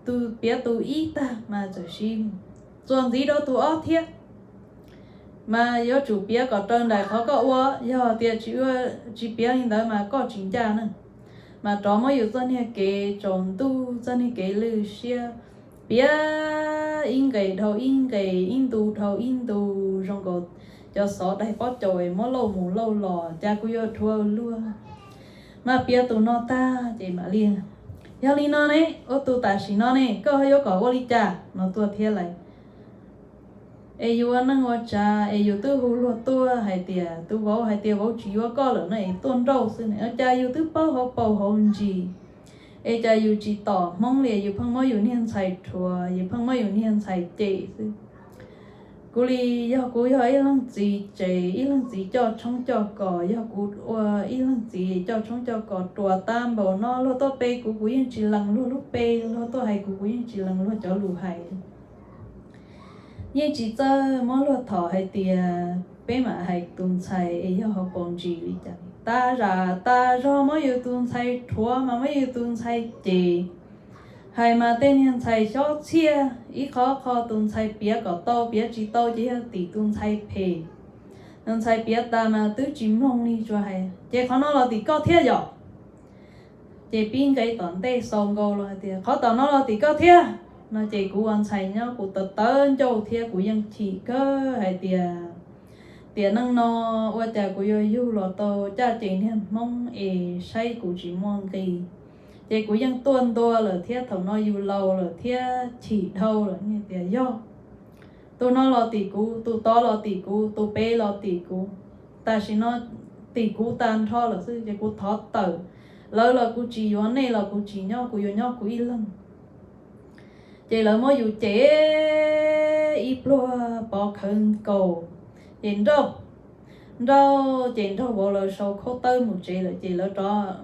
tus piav tus ib tag mas txawm sis txuas ntxiv rau tus ob thiab. Mas yuav tsum piav kom raws nraim qhov koj ua, yog tias tsis piav li ntawd mas koj tsis ncaj na. Mas rov muab yus txoj niag kev tsaus ntuj, txoj niag kev lwj siab, piav ib nqes dhau ib nqes, ib ntu dhau ib ntu, zoo nkaus cov xov daig pob caus es muab lauj mus lauj los, cas kuv yuav rhuav luag. Mas piav tus no tag ces mam li, yog li no ne, ua tus tam sim no ne koj yuav kom ua li cas no tuaj thiab lawm. Es yus ua neej ua tsav es yus twb hu luag tuaj hais tias, tus vauv hais tias vauv tsis yuav koj lawm no es tuaj nrauj xwb ne, cas yus twb paub hauv paus hauv ntsis, es cas yus tsis tom Hmoob li, yus pheej muab yus niag ntxhais rhuav, yus pheej muab yus niag ntxhais cem xwb. Kuv li yog kuv yog ib leeg txiv tsev, ib leeg txiv coj tshoob coj kos, yog kuv ua ib leeg txiv coj tshoob coj kos ruam tag npaum no, luag tuaj pe kuv, kuv yeej tsis lees luag lub pe, luag tuaj hais kuv, kuv yeej tsis lees luag cov lus hais. Yeej tsis txawj muab luag thov hais tias peb mam hais tus ntxhais es yog hauv paus ntsis li cas, tas zam tas zog muab yus tus ntxhais rhuav mas muab yus tus ntxhais cem. Hais mas tej niag ntxhais xyob txhiaj, ib qho qho tus ntxhais piav kom tau, piav tsis tau ces yog tim tus ntxhais phem. Tus ntxhais piav tas mas twb tsis mloog li tsuas hais, ces qhov no los tim koj thiab yom? Ces pib nqe tom ntej xaus nkaus los hais tias, qhov tom no los tim koj thiab no. Ces kuv ua ntxhais nyob kuv tawv tawv ncauj thiab kuv yeej chim kawg hais tias, tiam neej no ua cas kuv yuav yug los tau caj ces niag Hmoob es saib kuv tsis muaj nqis. Ces kuv yeej tuaj ntua lawm thiab, thaum no yus laus lawm thiab chim dhau lawm tias yog Tus no los tim kuv, tus tod los tim kuv, tus pem los tim kuv. Tam sim no tim kuv tag nrho lawm xwb ces kuv thov tawm. Lawv los kuv tsis yuav, nej los kuv tsis nyob, kuv yuav nyob kuv ib leeg. Ces lawv muab yus cem ib pluag pov khawv nkaus, ces nrauj, nrauj ces nrauj vauv lawv sau khaub tawb mus tsev lawm ces lawv rov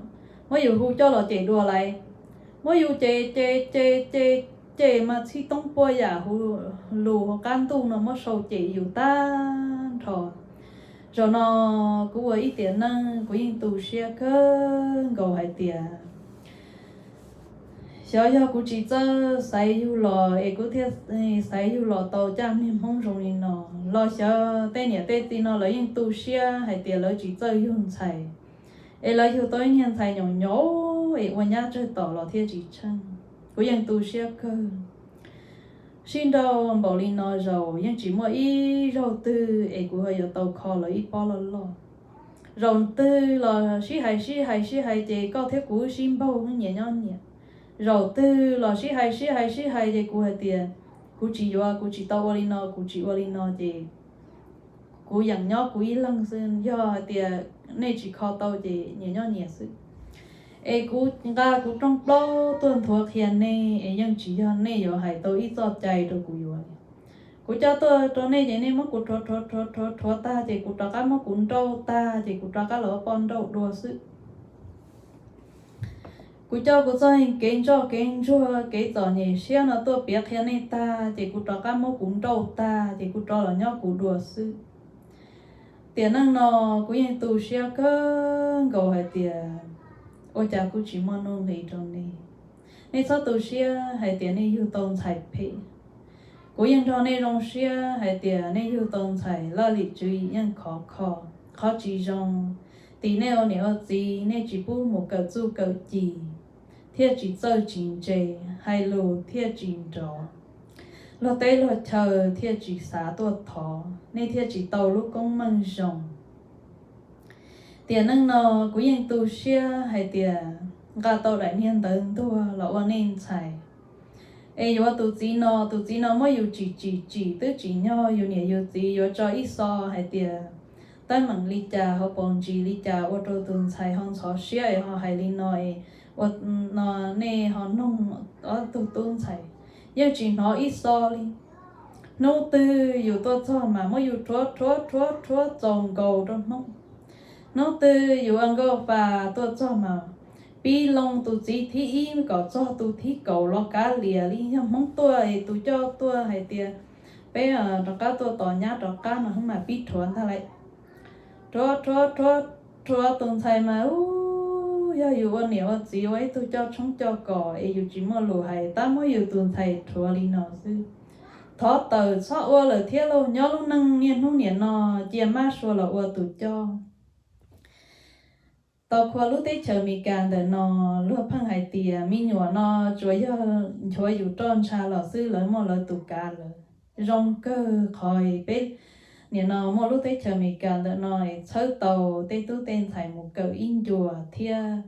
muab yus hu coj los cem dua lais. Muab yus cem cem cem cem cem mas txhij toob puas yam hu lus hauv qab ntuj no muab sau cem yus tag nrho. Zaum no kuv ua ib tiam neej kuv yeej tu siab kawg nkaus hais tias xyov yog kuv tsis txawj xaiv yug los es kuv thiaj xaiv yug los tau caj niag Hmoob zoo li no, los xyov tej niam tej txiv no lawv yeej tu siab hais tias lawv tsis txawj yug ntxhais, es lawv yug tau ib niag ntxhais nyaum nyaum es ua nyab tsawg tom los thiaj tsis tsheej. Kuv yeej tu siab kawg. Sib nrauj npaum li no zaum yeej tsis muaj ib zaug twg es kuv ho yuav tau kho lawv ib pob loj loj. Zaum twg los sib hais sib hais sib hais ces koj thiab kuv sib npaug nyias nyob nyias. Zaum twg los sib hais sib hais sib hais ces kuv hais tias kuv tsis yuav, kuv tsis tau ua li no, kuv tsis ua li no ces kuv yeem nyob kuv ib leeg xwb. Yog hais tias nej tsis kho tau ces nyias nyob nyias xwb. Es kuv nqa kuv rooj plaub tuaj nthuav qhia nej es yeej tsis yog nej yuav hais tau ib txoj cai rau kuv yuav li. Kuv coj tuaj rau nej ces nej muab kuv rhuav rhuav rhuav rhuav rhuav tag ces kuv rov qab muab kuv nrauj tag ces kuv rov qab los ua poj nrauj dua xwb. Kuv coj kuv txoj kev ntsoj kev ntsuag kev txom nyem siab no tuaj piav qhia nej tag ces kuv rov qab muab kuv nrauj tag ces kuv rov los nyob kuv dua xwb. Tiam neej no kuv yeej tu siab kawg nkaus hais tias ua cas kuv tsis muaj nuj nqis rau nej. Nej txhob tu siab hais tias nej yug tau ntxhais phem. Kuv yeej nrog nej zoo siab hais tias nej yug tau ntxhais laj lim tswv yim yeej khov kho, qhov tsis zoo tim nej ua niam ua txiv nej tsis pub mus kawm txuj kawm ci, thiaj tsis txawj tsis ntse, hais lus thiaj tsis nrov, luag teb luag chaw thiaj tsis xav tuaj thov, nej thiaj tsis tau lub koob meej zoo. Tiam neej no kuv yeej tu siab hais tias nqa tau daim niag ntawv ntuag los ua nej ntxhais. Es yuav tus txiv no, tus txiv no muab yus tsim tsim tsim twb tsim nyog yus niam yus txiv yuav tso ib xo hais tias teeb meem li cas hauv paus ntsis li cas ua rau tus ntxhais ho ntxhov siab es ho hais li no es ua no nej ho noog ob tug tub ntxhais, yeej tsis hnov ib xo li. Hnub twg yus tuaj txog mas muab yus rhuav rhuav rhuav rhuav txaus nkaus rau hnub. Hnub twg yus ua nkauj fa tuaj txog mas pib loo tus txiv thib ib kom txog tus thib kaum los kav liam li. Yog Hmoob tuaj es tus coj tuaj hais tias peb rov qab tuaj tos nyab rov qab no mas pib rhuav ntag lauj. Rhuav rhuav rhuav rhuav tus ntxhais mas u, yog yus ua niam ua txiv ua ib tug coj tshoob coj kos es yus tsis muaj lus hais tab muab yus tus ntxhais rhuav li no xwb. Thov tawm txhob ua lawm thiab lauj, nyob lub neej niaj hnub niam no cia mab sua los ua tus coj. Tau qhua lub teb chaws Amelikas ntawm no luag pheej hais tias me nyuam no tsuas yog nchuav yus roj ntsha los xwb, lawv muaj lawv tus kav lawm. Zoo kawg qhov peb niam no muaj lub teb chaws Amelikas ntawm no es txhawb tau tej tub tej ntxhais mus kawm ib ncua thiab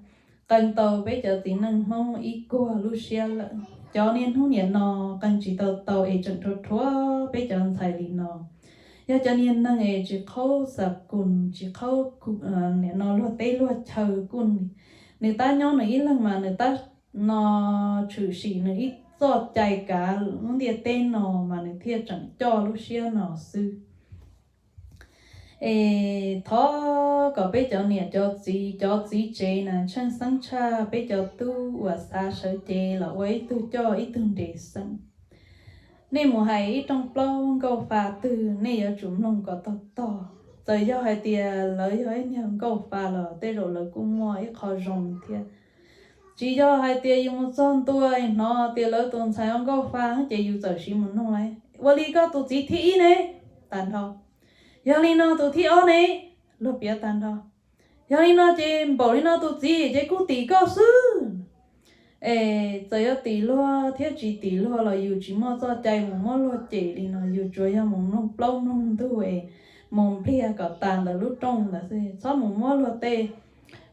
qee tau peb cov txiv neej Hmoob ib kuag lub siab lawm. Cov niaj hnub niam no qee tsis tau tau es tseem rhuav rhuav peb cov ntxhais li no. Yog cov niag neeg es tsis qhaub xav kus, tsis qhaub niam no luag teb luag chaw kuj, nws tab nyob nws ib leeg mas nws tab no tshwm sim nws ib txoj cai kav lub ntiaj teb no mas nws thiaj tseem coj lub siab no xwb. Es thov kom peb cov niam cov txiv, cov txiv tsev na tsheej xeeb tshaj peb cov tub uas xav sawv cev los ua ib tug coj ib tug nres xeem. Nej mus hais ib rooj plaub nkauj fa twg nej yuav tsum mloog kom tog tog. Txawm yog hais tias lawv yog ib niag nkauj fa los tej zaum lawv kuj muaj ib qho zoo thiab. Tsis yog hais tias yus mus txog ntua hnov tias lawv tus ntxhais ua nkauj fa ces yus txawm siv mus noog lawv, ua li koj tus txiv thib ib ne? Tag nrho. Yog li no tus thib ob ne? Luag piav tag nrho. Yog li no ces npaum li no tus txiv ces kuj tim koj xwb. Es txawm yuav tim luag thiab tsis tim luag los yus tsis muaj txoj cai mus muab luag cem li no, yus tsuas yog mus mloog plaub mloog ntug es mus npliag kom tas ntawm lub rooj ntawd xwb, txhob mus muab luag tej.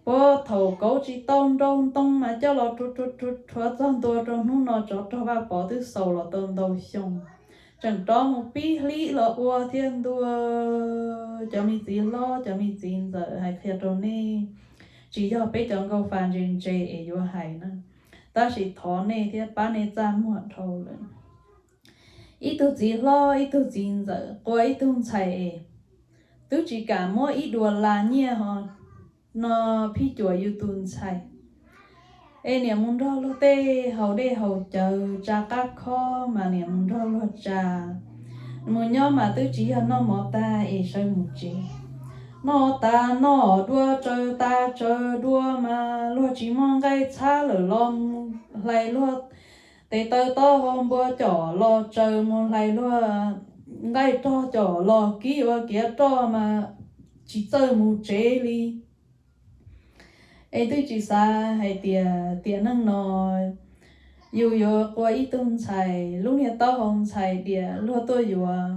Puag thaum kauv tsis tau nrau ntoo mas coj los rhuav rhuav rhuav rhuav txog ntua rau hnub no tsov rog Vaj Pov twb xaus los tau ntau xyoo. tseem rov mus pib hlib los ua thiab ntua. Cov me txiv hlob cov me txiv ntxawm, hais qhia rau nej, tsis yog peb cov nkauj fa ntse ntse es yuav hais na, tab sis thov nej thiab pab nej txaj muag dhau lawm. Ib tug txiv hlob ib tug txiv ntxawm qua ib tug ntxhais es twb tsis kam muab ib dua las nyiaj ho no phij cuam yus tus ntxhais. Es niam mus nrog luag tej haus dej haus cawv tsa qab khob mas niam mus nrog luag tsa. Mus nyob mas twb tsis yog noj mov tag es sawv mus tsev. Noj tas noj dua, tsaws tas tsaws dua mas luag tsis muaj nqaij txhab lawm los mus hlais luag tes taw taub hau npua com los tsaws, mus hlais luag nqaij rog com los kib ua kiav roj mas tsis txawj mus tsev li. Es twb tsis xav hais tias tiam neej no yus yuav qua ib tug ntxhais, lub niag taub hau ntxhais diam luag tuaj yuav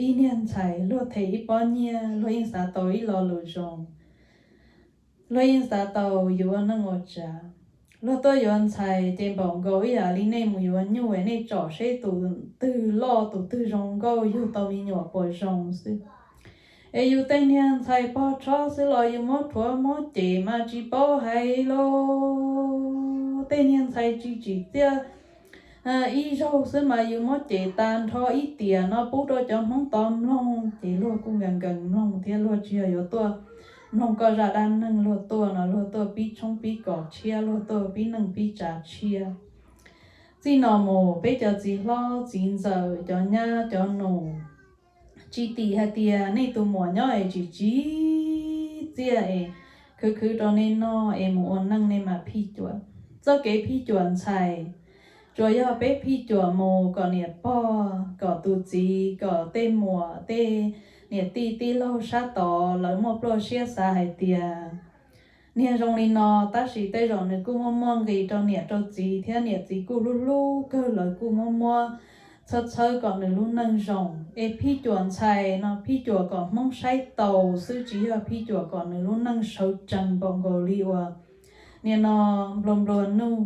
ib niag ntxhais, luag them ib pob nyiaj, luag yeej xav tau ib lo lus zoo, luag yeej xav tau yuav neej ua tsav. Luag tuaj yuav ntxhais ces npaum nkaus ib yam li nej mus yuav nyuj es nej tsom seb tus twg loj tus twg zoo nkauj, yug tau me nyuam puas zoo xwb. Es yus tej niag ntxhais pog tshob xwb los yus muab rhuav muab cem mas tsis paub hais lauj. Tej niag ntxhais tsis tsim txiaj ib zaug xwb mas yus muab cem tas nrho ib tiam no pub rau cov Hmoob tod mloog, ces luag kuj nkees nkees mloog thiab, luag tsis yog yuav tuaj mloog koj zaj dab neeg, luag tuaj no luag tuaj pib tshoob pib kos tshiab, luag tuaj pib neej pib tsav tshiab. Txij no mus peb cov txiv hlob txiv ntxawm, cov nyab cov nus, tsis tim hais tias nej tus muam nyob es tsis tsim txiaj es khwv khwv rau nej noj es mus ua neej nej mam phij cuam. Txoj kev phij cuam ntxhais tsuas yog peb phij cuam mus kom niam pog kom tus txiv kom tej muam tej niam tij tij laug sab tod lawv muaj pluaj siab xav hais tias niag zoo li no, tab sis tej zaum nws kuj muaj muaj nqis rau niam rau txiv thiab, niam txiv kuj hlub hlub kawg, lawv kuj muab muab txhawb txhawb kom nws lub neej zoo. Es phij cuam ntxhais no phij cuam kom Hmoob saib taus xwb, tsis yog phij cuam kom nws lub neej sawv tsees npaum nkaus li uas niaj no nplua nplua nuj.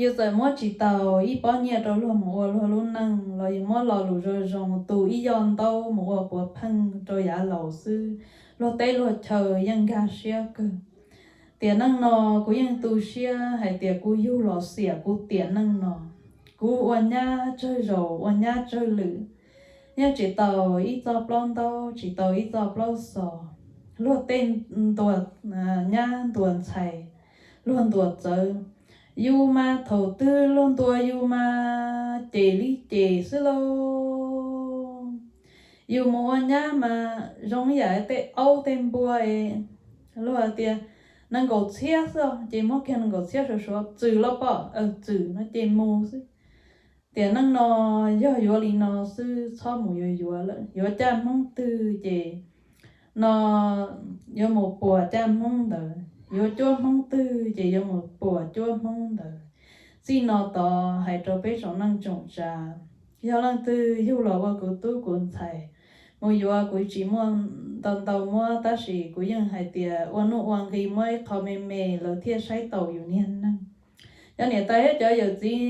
Yus txawm muab tsis tau ib pob nyiaj rau luag mus ua luag lub neej los yus muab lo lus zoo zoo tu ib yoj ntaub mus ua puav pheej rau yav laus xwb, luag teb luag chaw yeej nkag siab kawg. Tiam neej no kuv yeej tu siab hais tias kuv yug los xiam kuv tiam neej no. Kuv ua nyab tsawg zaus ua nyab tsawg lwm, yeej tsis tau ib txoj plaub ntaub tsis tau ib txoj plaub xos. Luag tej ntuas nyab ntuas ntxhais, luag ntuas txawv, yus mas thaum twg luag ntuas yus mas cem li cem xwb lauj. Yus mus ua nyab mas zoo ib yam tej aub tej npua es luag tias nees nkaum txhiab xwb ces muab kiag nees nkaum txhiab suav suav, txwm los pom, txwm no ces mus xwb. Tiam neej no yog yuav li no xwb, txhob mus yuav yuav lawm. Yuav caj Hmoob twg ces no yuav mus puas caj Hmoob ntawd, yuav cuab Hmoob twg ces yuav mus puas cuab Hmoob ntawd. Txij no tod hais rau peb tsoom neej tsoom tsav, yog leej twg yug los ua kuv tub kuv ntxhais, mus yuav kuv tsis muaj ntau ntau muab, tab sis kuv yeej hais tias ua nuj ua nqi muab ib qho me me lawv thiaj saib taus yus niag neeg. Cov niam tais thiab cov yawm txiv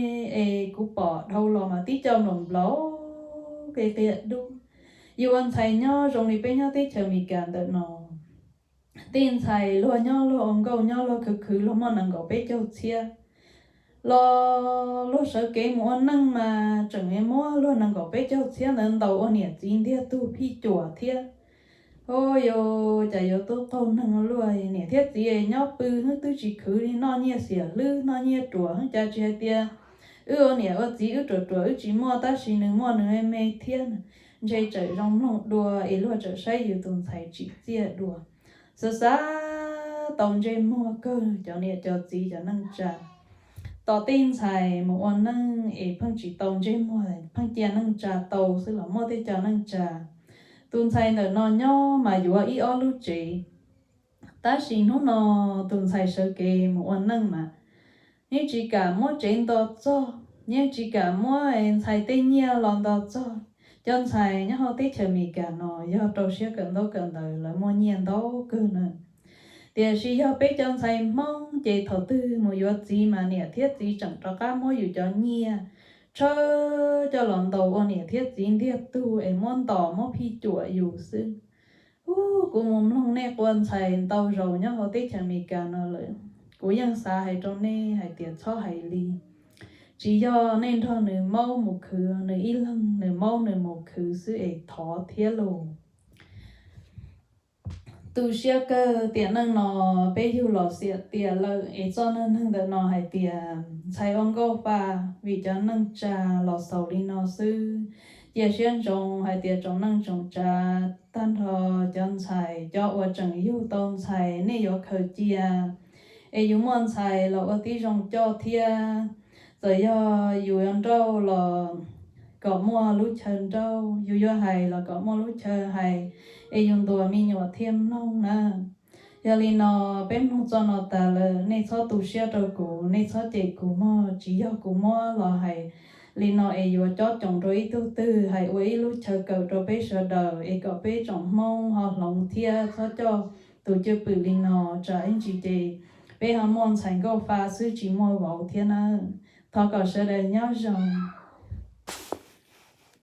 es kuv pom dhau los mas tib co nplaum nplaum qia qia dub. Yus ua ntxhais nyob zoo li peb nyob teb chaws Amelikas ntawm no, tej ntxhais luag nyob luag ua nkauj nyob luag khwv khwv luag muaj nees nkaum peb caug txhiab los luag sawv kev mus ua neej mas tseem muab luag nees nkaum peb caug txhiab ntawd ntaus ua niam txiv ntiag tug phij cuam thiab. Ua cas yuav tub qaug neeg ua luaj, niam thiab txiv nyob pw hwb twb tsis khwv li, noj nyiaj xiam hlwb noj nyiaj ruam hwb, cas tsis hais tias wb ua niam ua txiv wb ruam ruam wb tsis muaj tab sis nws muaj nws me me thiab. Ntshe tseem zoo mloog dua es luag tseem saib yus tus ntxhais tsim txiaj dua. Xav xav tau ntsej muag kawg cov niam cov txiv cov neej tsa. Tos tej ntxhais mus ua neej es pheej tsis tau ntsej muag, pheej cia neej tsa tau xwb los muaj tej co neej tsa. Tus ntxhais ntawm no nyob mas yuav ib ob lub tsev, tab sis hnub no tus ntxhais sawv kev mus ua neej mas yeej tsis kam muab tsev nto txog, yeej tsis kam muab ntxhais tej nyiaj los nto txog. Cov ntxhais nyob hauv teb chaws Amelikas no yog rau siab kawm ntaub kawm ntawv lawv muaj nyiaj ntau kawg na. Tiam sis yog peb cov ntxhais Hmoob ces thaum twg mus yuav txiv mas niam thiab txiv tseem rov qab muab yus cov nyiaj tshawb coj los ntaus ua niam thiab txiv ntiag tug es muab ntom muab phij cuam yus xwb. Ub, kuv mus mloog nej qua ntxhais ntau zaus nyob hauv teb chaws Amelikas no lawm, kuv yeej xav hais rau nej hais tias txhob hais li. Tsis yog nej nrog nws maub mus khwv, nws ib leeg nws maub nws mus khwv xwb es thov thiab lauj. Tu siab kawg, tiam neej no peb yug los xiam tiam lawm es txoj neej neeg ntawm no hais tias ntxhais ua nkauj fa vim cov neej tsa los xaus li no xwb. Cia siab ntsoov hais tias tsoom neej tsoom tsav tag nrho, cov ntxhais cov uas tseem yug tau ntxhais nej yuav khaws cia es yus muaj ntxhais los ua tib zoo coj thiab. Txawm yog yus yuav nrauj los kom muaj lub chaw nrauj, yus yuav hais los kom muaj lub chaw hais, es yus ntuas me nyuam thiaj mloog na. Yog li no, peb mloog txoj no tas lawm, nej txhob tu siab rau kuv, nej txhob cem kuv mog. Tsis yog kuv muab los hais li no es yuav cob coos rau ib tug twg, hais ua ib lub chaw kawm rau peb sawv daws es kom peb tsoom Hmoob ho hloov thiab txhob coj tus cwj pwm li no, tsam ib ntsis ces peb ho muaj ntxhais nkauj fa xwb tsis muaj vauv thiab nawb. Thov kom sawv daws nyob zoo.